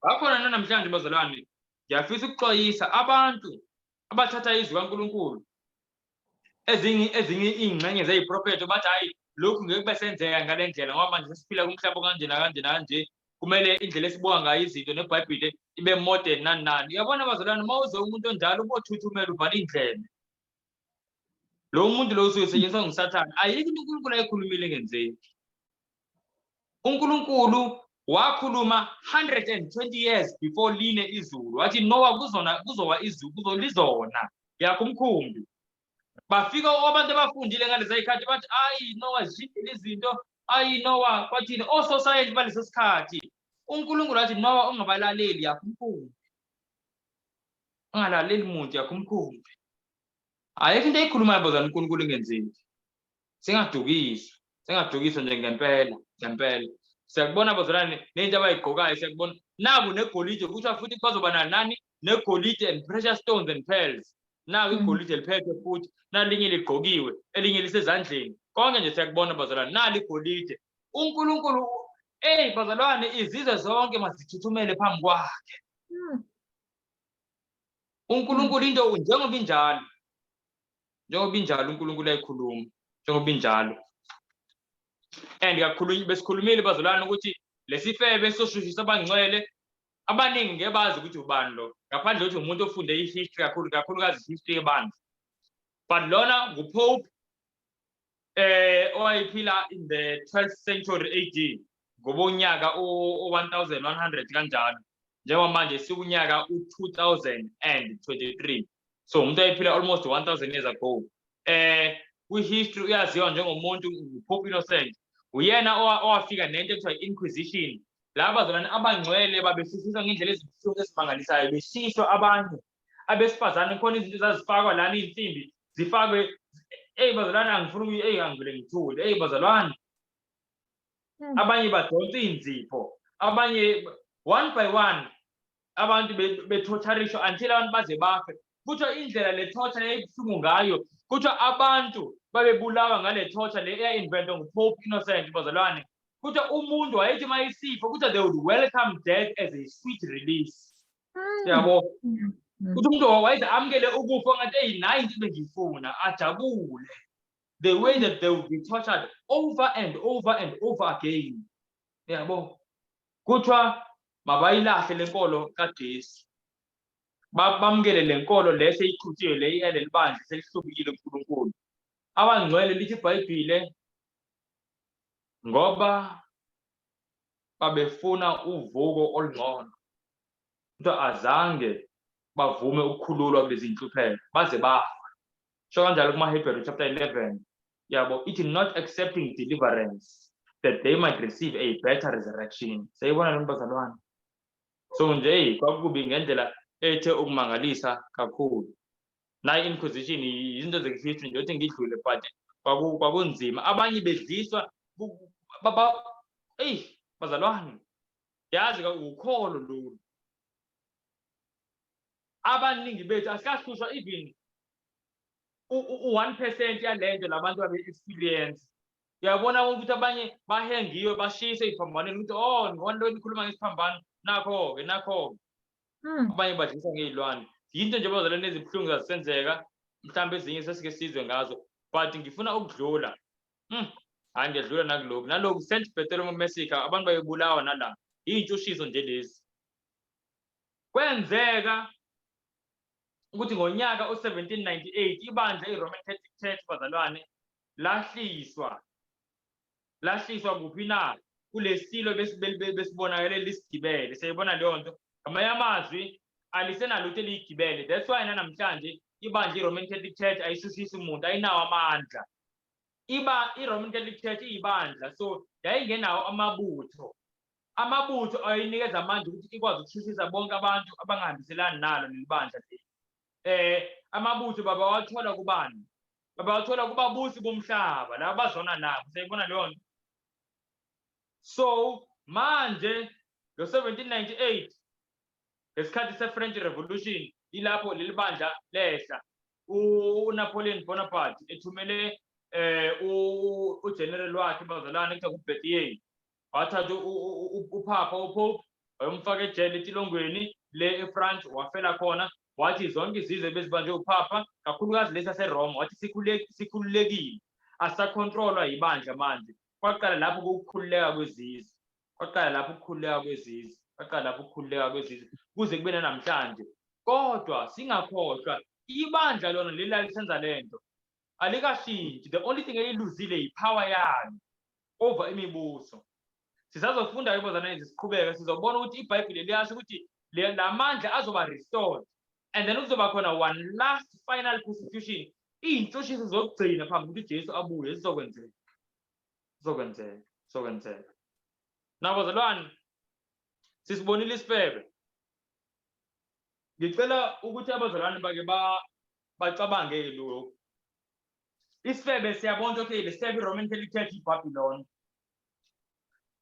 Speaker 1: Ngakhona namhlanje bazalwane, ngiyafisa ukuxwayisa abantu abathatha izwi kaNkulunkulu ezinye iy'ngxenye zeyiprofetho bathi hhayi lokhu ngeke kube senzeka ngale ndlela ngoba manje sesiphila kumhlaba kanje nakanje nakanje, kumele indlela esibuka ngayo izinto neBhayibhile ibe modern nani nani. Uyabona bazalwane, uma uze umuntu onjalo ubothuthumela uvale indlebe. Lo muntu lo usuke esetshenziswa nguSathane. Ayikho into uNkulunkulu ayikhulumile engenzeki. uNkulunkulu wakhuluma 120 years before line izulu, wathi Noah kuzona kuzowa izulu, kuzolizona yakho umkhumbi. Bafika abantu abafundile ngalezi zikhathi bathi ayi Noah zishintshile izinto, ayi Noah kwathini ososayensi baleso sikhathi. uNkulunkulu wathi Noah ungabalaleli, yakho umkhumbi, ungalaleli muntu, yakho umkhumbi. Ayikho into eyikhulumayo bazalwane uNkulunkulu ingenzeki. Singadukiswa, singadukiswa nje ngempela, ngempela. Siyakubona bazalwane nento abayigqokayo, siyakubona. Naku negolide, kuthiwa futhi bazoba nani negolide and precious stones and pearls. Naku igolide liphethwe futhi, nalinye ligqokiwe, elinye lisezandleni. Konke nje siyakubona bazalwane, nali igolide. UNkulunkulu, ey bazalwane, izizwe zonke mazithuthumele phambi kwakhe. UNkulunkulu into njengoba injalo, njengoba injalo uNkulunkulu ayikhuluma, njengoba injalo. And kakhulu besikhulumile bazalwane ukuthi lesifebe soshushisa abangcwele abaningi ngeke bazi ukuthi ubani lo, ngaphandle kokuthi umuntu ofunde i-history kakhulu, kakhulukazi i-history yebandla. But lona nguPope owayephila in the 12th century AD, ngobonyaka o-1100 kanjalo, njengoba manje sikunyaka u-2023. So umuntu owayephila almost 1000 years ago. Kwi-history uyaziwa njengomuntu uPope Innocent. Uyena owafika nento ekuthiwa i-Inquisition. Laba bazalwane abangcwele babeshushiswa ngendlela ezibuhlungu ezimangalisayo, beshiswa abanye abesifazane, khona izinto ezazifakwa lana, iy'nsimbi zifakwe. Eyi bazalwane, angifuni ukuyi, eyi angivele ngithule. Eyi bazalwane, abanye badonsa iy'nzipho, abanye one by one abantu bethotharishwa until abantu baze bafe. Kuthiwa indlela le torture yayibuhlungu ngayo, kuthiwa abantu babebulawa ngale torture le eya-inventwa nguPope Innocent bazalwane. Kuthiwa umuntu wayethi uma isifa, kuthiwa they would welcome death as a sweet release. Yabo, kuthi umuntu wayeze amukele ukufa ngathi eyi nayi into bengiyifuna, ajabule. The way that they would be tortured over and over and over again. Yabo, kuthiwa mabayilahle lenkolo kaJesu, bamukele le nkolo le seyichuthiwe le yaleli bandla selihlubukile kuNkulunkulu. Abangcwele, lithi iBhayibhile, ngoba babefuna uvuko olungcono, kuthiwa azange bavume ukukhululwa kulezi inhlupheko baze bafa. Sho kanjalo kuma-Hebrew chapter 11, yabo, ithi not accepting deliverance that they might receive a better resurrection. Siyayibona lo bazalwane. So nje kwakubi ngendlela ethe ukumangalisa kakhulu. Nayi inquisition, izinto ze-history nje othi ngidlule, but kwakunzima, abanye bedliswa baba. Eyi bazalwane, yazi ukholo lolu, abaningi bethu asikahlushwa even u-1% yalento labantu babe-experience. Uyabona ukuthi abanye bahengiwe, bashise ey'phambanweni, ukuthi oh, ngibona lo nikhuluma ngesiphambano, nakho-ke, nakho-ke. Abanye badlisa ngey'lwane. Yinto nje bazalwane ezibuhlungu zazisenzeka, mhlawumbe ezinye sesike sizwe ngazo, but ngifuna ukudlula. Hhayi, ngiyadlula nakulokhu naloku. Saint Bartholomew Massacre, abantu bayebulawa nala, iy'ntshushiso nje lezi. Kwenzeka ukuthi ngonyaka o-1798 ibandla i-Roman Catholic Church bazalwane lahliswa. Lahliswa kuphi na? Kulesilo besibonakele lisigibele. Siyayibona leyo nto. Ngamanye amazwi alisenalutho eliyigibele. That's why nanamhlanje ibandla i-Roman Catholic Church ayishushisi umuntu, ayinawo amandla. Iba i-Roman Catholic Church iyibandla, so yayingenawo amabutho. Amabutho ayinikeza amandla ukuthi ikwazi ukushushisa bonke abantu abangahambiselani nalo leli bandla leli. Amabutho babawathola kubani? Babawathola kubabusi bomhlaba, laba bazona nabo. Siyayibona leyo nto. So manje ngo-1798, ngesikhathi se-French Revolution, ilapho leli bandla lehla. uNapoleon Bonaparte ethumele ugeneral wakhe bazalwane kuthiwa kuBerthier, wathatha uphapha uPope wayomfaka ejele etilongweni le eFrance, wafela khona. Wathi zonke izizwe bezibanjwe uphapha, kakhulukazi lesi saseRoma, wathi sikhululekile, asisakhontrolwa yibandla manje. Kwaqala lapho ukukhululeka kwezizwe, kwaqala lapho ukukhululeka kwezizwe, kwaqala lapho ukukhululeka kwezizwe kuze kube namhlanje. Kodwa singakhohlwa, ibandla lona leli lalisenza lento alikashintshi. The only thing eliluzile yipower yalo over imibuso. Sisazofunda ke bazalwane, siqhubeke, sizobona ukuthi iBhayibheli liyasho ukuthi la mandla azoba restored and then kuzoba khona one last final persecution, iy'ntshushiso zokugcina phambi kokuthi uJesu abuye. Zizokwenzeka, zizokwenzeka, zizokwenzeka. Nabazalwane, sisibonile isifebe. Ngicela ukuthi abazalwane bake ba Bacabange lokhu. Isifebe siyabona okay, lesifebe iRoman Catholic Church iBabylon.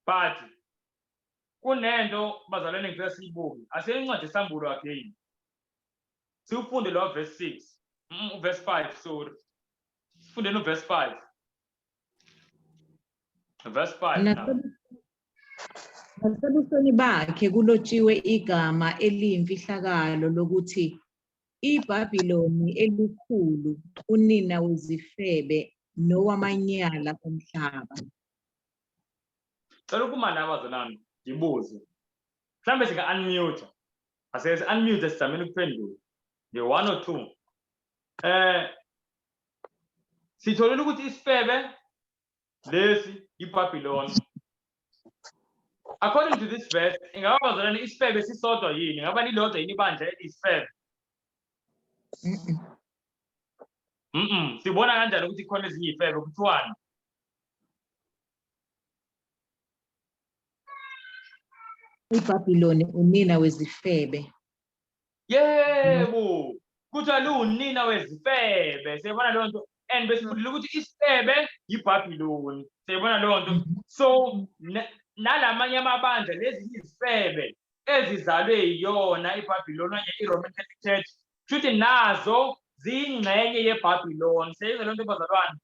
Speaker 1: But kunento bazalwane ngifisa siyibuke. Asiye incwadi esambulo again. Siwufunde lo verse 6. Verse 5, sorry. Sifunde no verse 5. Verse 5 now.
Speaker 3: Nasebusweni bakhe kulotshiwe igama eliyimfihlakalo lokuthi iBhabhiloni elikhulu, unina wezifebe nowamanyala omhlaba.
Speaker 1: Cela ukuma la bazalwane ngibuze. Mhlambe sika unmute. Asike si unmute sizameni ukuphendula. Nge 1 or 2. Sitholile ukuthi isifebe lesi iBabylon. According to this verse, ingaba bazalwane isifebe sisodwa yini? Ingaba lilodwa yini ibandla elisifebe? Sibona kanjani ukuthi khona ezinye izifebe kuthiwani?
Speaker 3: IBhabhiloni unina wezifebe.
Speaker 1: Yebo, kuthiwa liwunina wezifebe. Siyabona leyo nto. And besifundile ukuthi isifebe yiBhabhiloni. Siyabona leyo nto. So nalamanye amabandla lezi izifebe ezizalwe yiyona iBhabhiloni okanye iRoman Catholic Church, kushuthi nazo ziyingxenye yeBhabhiloni. Siyayizwa leyo nto bazalwane?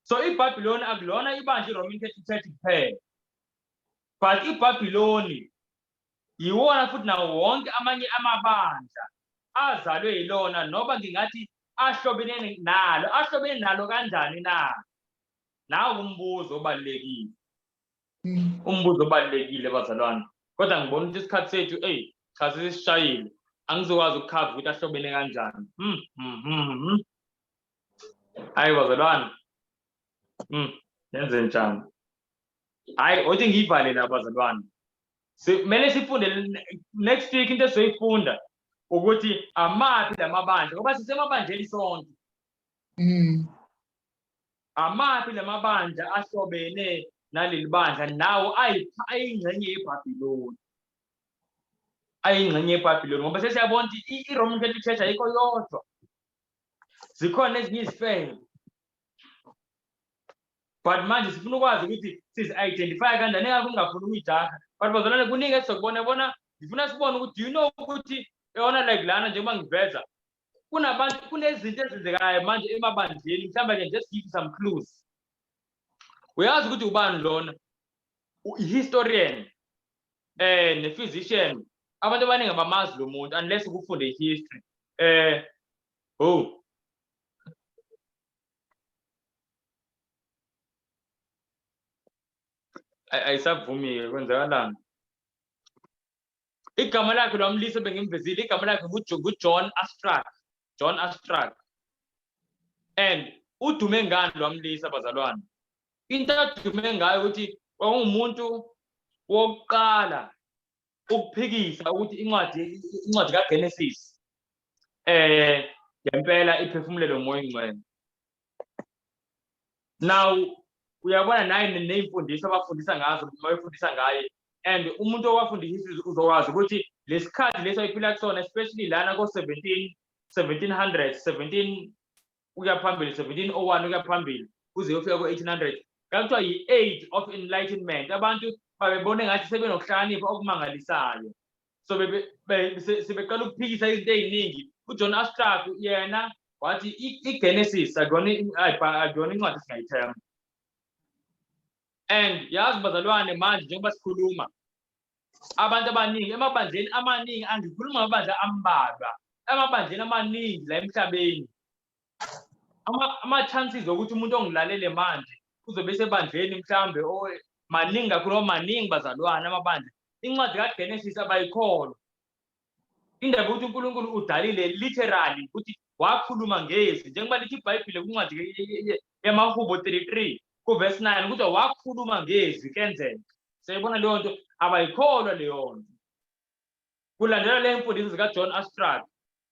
Speaker 1: So iBhabhiloni akulona ibandla iRoman Catholic Church kuphela. But iBhabhiloni yiwona futhi nawo wonke amanye amabandla azalwe yilona, noba ngingathi ahlobene nalo. Ahlobene nalo kanjani na? Nawo umbuzo obalulekile. Umbuzo obalulekile bazalwane. Kodwa ngibona ukuthi isikhathi sethu, ey, cha sesishayile. Angizokwazi ukukhava ukuthi ahlobene kanjani. Hayi bazalwane. Nenze njani? Hayi, othi ngiyivale la bazalwane. Kumele sifunde next week into esizoyifunda ukuthi amaphi lamabandla, ngoba sisemabandleni sonke. Amaphi lamabandla ahlobene naleli bandla nawo ayingxenye yeBhabhiloni. Ayingxenye yeBhabhiloni ngoba sesiyabona ukuthi iRoman Catholic Church ayikho yodwa. Zikhona ezinye izifebe. But manje sifuna ukwazi ukuthi sizi-identify kanjani, engakho ngingafuni ukuyijaha. But bazalwane kuningi esizokubona, bona ngifuna sibone ukuthi do you know ukuthi yona like lana njengoba ngiveza kunabantu, kunezinto ezenzekayo manje emabandleni, mhlawumbe nje just give you some clues. Uyazi ukuthi ubani lona? I-historian ne-physician. Abantu abaningi abamazi lo muntu unless ukufunde i-history. Oh. Ayisavumi-ke, kwenzakalani? Igama lakhe lwamlisa bengimvezile, igama lakhe nguJohn Astrak. John Astrak. And udume ngani lwamlisa bazalwane? Into adume ngayo ukuthi kwakungumuntu wokuqala ukuphikisa ukuthi incwadi kaGenesis ngempela iphefumulelwe uMoya oNgcwele. Now uyabona naye ney'mfundiso abafundisa ngazo, bayofundisa ngaye. And umuntu owafunda history uzokwazi ukuthi lesikhathi leso ayiphila kusona, especially lana ko 1700, 17 ukuya phambili, 1701 ukuya phambili kuze kuyofika ko 1800, kwakuthiwa yi-age of enlightenment. Abantu babebona engathi sebenokuhlakanipha okumangalisayo, so sebeqala ukuphikisa izinto ey'ningi. UJohn Astrak yena wathi iGenesis akuyona incwadi esingayithemba. And yazi bazalwane, manje njengoba sikhuluma abantu abaningi emabandleni amaningi, angikhuluma ngamabandla ambalwa, emabandleni amaningi la emhlabeni, ama-chances okuthi umuntu ongilalele manje uzobe esebandleni mhlambe maningi kakhulu, maningi bazalwane amabandla. Incwadi kaGenesis abayikholwa. Indaba yokuthi uNkulunkulu udalile literally ukuthi wakhuluma ngezwi, njengoba lithi iBhayibheli kwincwadi yamaHubo 33 kuverse 9 ukuthi wakhuluma ngezwi kenzeka. Siyayibona leyo nto, abayikholwa leyo nto. Kulandela le mfundiso zikaJohn Astrak.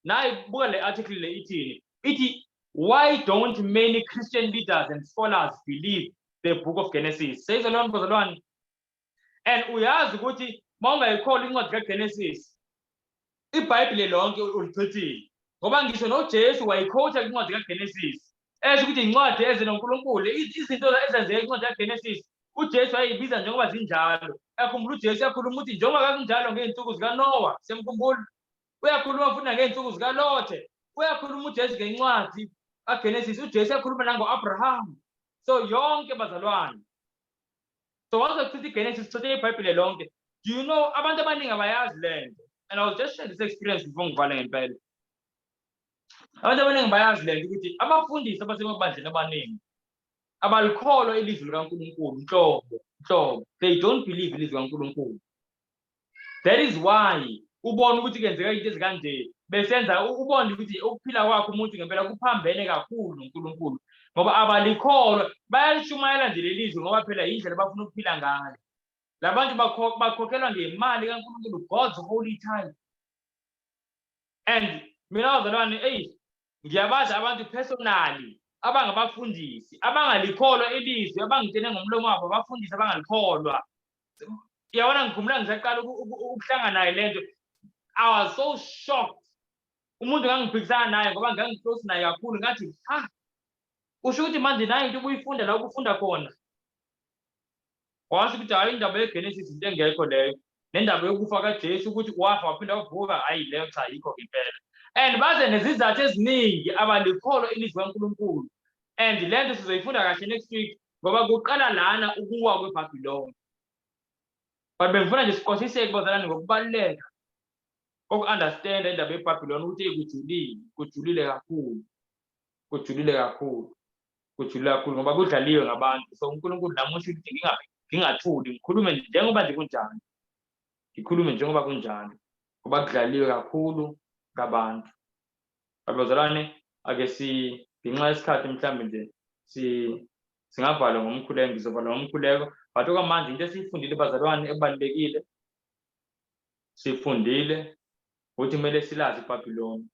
Speaker 1: Nayi buka le article le ithini? Ithi why don't many Christian leaders and scholars believe the book of Genesis? Seyizwa leyo nto bazalwane? And uyazi ukuthi mawungayikholwa incwadi kaGenesis, iBhayibheli lonke ulichithile. Ngoba ngisho noJesu wayikhotha kwincwadi kaGenesis, esho ukuthi incwadi eze noNkulunkulu, izinto ezenzeke kwincwadi kaGenesis uJesu wayeyibiza njengoba zinjalo. Uyakhumbula uJesu uyakhuluma ukuthi njengoba kwakunjalo ngey'nsuku zikaNowa, siyamkhumbula? Uyakhuluma futhi nangey'nsuku zikaLothe. Uyakhuluma uJesu ngencwadi kaGenesis, uJesu uyakhuluma nango-Abraham. So yonke bazalwane. So once uchitha iGenesis, uchithe iBhayibhile lonke. Do you know abantu abaningi abayazi le nto? And I was just sharing this experience before ngivale ngempela. Abantu abaningi bayazi le nto ukuthi abafundisi abasemabandleni abaningi abalikholwa ilizwi likaNkulunkulu nhlobo nhlobo. They don't believe ilizwi likaNkulunkulu. That is why ubona ukuthi kenzeka into ezikanje, besenza ubone ukuthi ukuphila kwakhe umuntu ngempela kuphambene kakhulu noNkulunkulu, ngoba abalikholwa. Bayalishumayela nje leli zwi ngoba phela yindlela abafuna ukuphila ngayo. Labantu bakhokhelwa ngemali kaNkulunkulu, God's holy time. And mina bazalwane, eyi, ngiyabazi abantu personally abangabafundisi abangalikholwa ilizwi, abangitshene ngomlomo wabo, abafundisi abangalikholwa. Yabona, ngikhumbula ngisaqala ukuhlangana naye le nto, I was so shocked. Umuntu ngangiphikisana naye ngoba ngangi-close naye kakhulu, ngathi, ha, usho ukuthi manje nayo into ubuyifunda la ukufunda khona. Washo ukuthi hhayi, indaba yeGenesis into engekho leyo, nendaba yokufa kaJesu ukuthi wafa waphinda wavuka, hhayi leyo cha, yikho ngempela. And baze nezizathu eziningi, abalikholwa ilizwi kaNkulunkulu. And le nto sizoyifunda kahle next week, ngoba kuqala lana ukuwa kweBhabhiloni. But bengifuna nje siqwashiseke bazalwane ngokubaluleka koku-understanda indaba yeBhabhiloni, ukuthi kujulile, kujulile kakhulu, kujulile kakhulu, kujulile kakhulu, ngoba kudlaliwe ngabantu. So uNkulunkulu namusho ukuthi ngingathuli, ngikhulume njengoba nje kunjalo, ngikhulume njengoba kunjalo, ngoba kudlaliwe kakhulu ngabantu. Abazalwane, ake si ngenxa yesikhathi mhlawumbe nje singavala ngomkhuleko, ngizovala ngomkhuleko. But okwamanje into esiyifundile bazalwane ebalulekile, sifundile ukuthi kumele silazi iBhabhiloni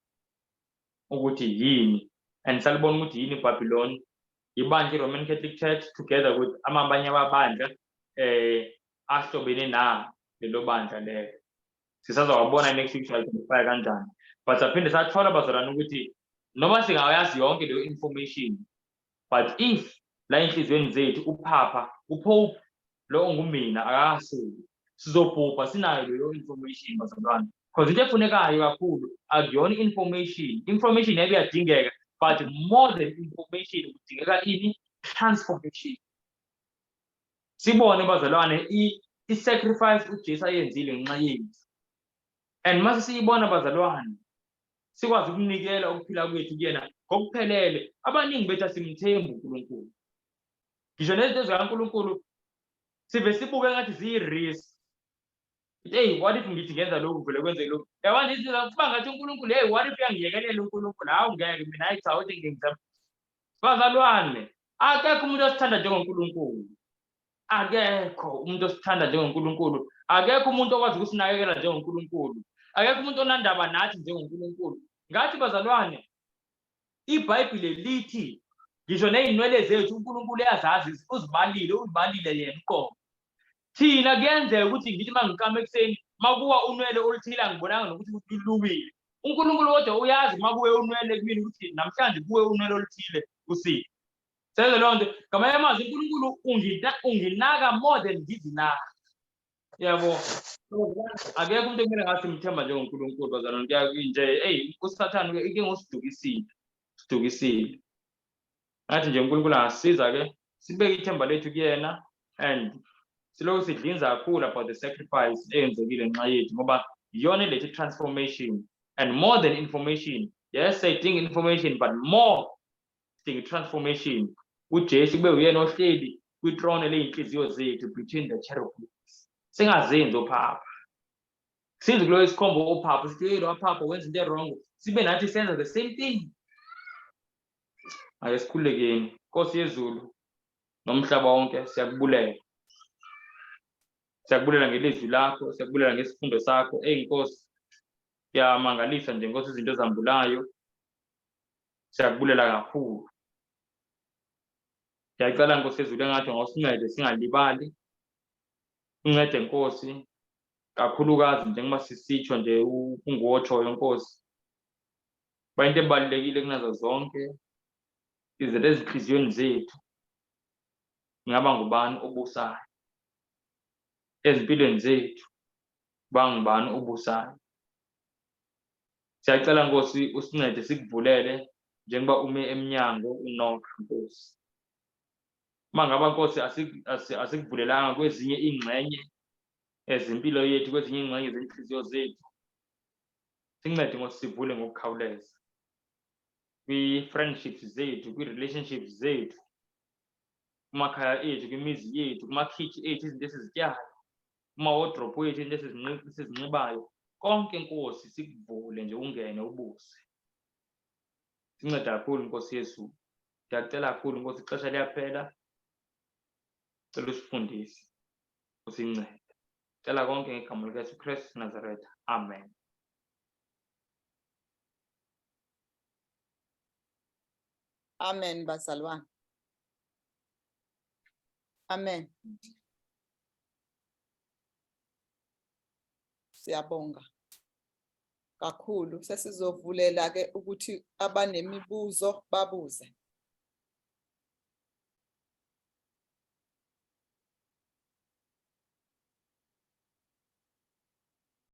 Speaker 1: ukuthi yini, and salibona ukuthi yini iBhabhiloni. Ibandla i-Roman Catholic Church together with amabanye amabandla ahlobene na lelo bandla lelo. Sisazowabona next week identify kanjani. But saphinde sathola bazalwane ukuthi noma singayazi yonke leyo information, but if la enhliziyweni zethu uphapha uPope lo ongumina akakasuki, sizobhubha sinayo leyo information bazalwane. Because into efunekayo kakhulu akuyona information. Information yebo iyadingeka, but more than information kudingeka ini? Transformation. Sibone bazalwane i-sacrifice uJesu ayenzile ngenxa yethu, and mase siyibona bazalwane, sikwazi ukunikela ukuphila kwethu kuyena ngokuphelele. Abaningi bethu asimthembi uNkulunkulu, ngisho nezinto zikaNkulunkulu sive sibuke ngathi ziyi-risk. Hey, what if ngithi ngenza lokhu vele kwenzeke lokhu? Yabona izinto kuba ngathi uNkulunkulu, hey, what if uyangiyekelela uNkulunkulu? Hawu, ngeke mina, hayi cha, uthi ngizama. Bazalwane, akekho umuntu osithanda njengoNkulunkulu, akekho umuntu osithanda njengoNkulunkulu, akekho umuntu okwazi ukusinakekela njengoNkulunkulu, akekho umuntu onandaba nathi njengoNkulunkulu. Ngathi bazalwane, iBhayibhile lithi ngisho ney'nwele zethu uNkulunkulu uyazazi, uzibalile, uzibalile yena uqobo. Thina kuyenzeka ukuthi ngithi uma ngiqama ekuseni, makuwa unwele oluthile angibonanga nokuthi luwile, uNkulunkulu kodwa uyazi makuwe unwele kumina ukuthi namhlanje kuwe unwele oluthile kusiphi. Senze leyo nto. Ngamanye amazwi uNkulunkulu unginaka more than ngizinaka. Yabo, akekho umuntu ekumele ngathi simthemba njengoNkulunkulu bazalwane. Nje eyi, uSathane ike ngosidukisile, sidukisile. Ngathi nje uNkulunkulu angasiza-ke sibeke ithemba lethu kuyena, and silokhu sidlinza kakhulu about the sacrifice eyenzekile ngenxa yethu, ngoba iyona elethe transformation. And more than information, yes, sayidinga information, but more sidinga transformation. UJesu kube uyena ohleli kwitrone ley'nhliziyo zethu between the cherubims, singazenzi ophapha, sinzi kuloyo isikhombo ophapha sithi, hey, lo waphapha wenza into e-wrong, sibe nathi senza the same thing. Ake sikhulekeni. Nkosi yezulu nomhlaba wonke, siyakubulela, siyakubulela ngelizwi lakho, siyakubulela ngesifundo sakho. Eyi Nkosi, kuyamangalisa nje Nkosi izinto ezambulayo. Siyakubulela kakhulu. Ngiyacela Nkosi yezulu engathi ungawusincede singalibali, uncede Nkosi kakhulukazi njengoba sisitsho nje unguwotshoyo Nkosi. Bayinto ebalulekile kunazo zonke izinto ezinhliziyweni zethu. Ingaba ngubani obusayo? Ezimpilweni zethu bangubani obusayo? Siyacela Nkosi usincede sikuvulele njengoba ume emnyango unokha Nkosi. Uma ngaba Nkosi asikuvulelanga kwezinye ingxenye ezimpilo yethu, kwezinye ingxenye zenhliziyo zethu, sincede Nkosi sivule ngokukhawuleza kwi-friendships zethu, kwi-relationships zethu, kumakhaya ethu, kwimizi yethu, kumakhitshi ethu, izinto esizityayo, kuma-wardrobe wethu, izinto esizinxibayo, konke Nkosi sikuvule nje ungene ubuse. Sinceda kakhulu Nkosi Yesu. Ndiyacela kakhulu Nkosi, ixesha liyaphela. Cela usifundise, usincede. Cela konke ngegama likaYesu Kristu Nazaretha. Amen.
Speaker 2: Amen bazalwane. Amen. Siyabonga kakhulu. Sesizovulela ke ukuthi abanemibuzo babuze.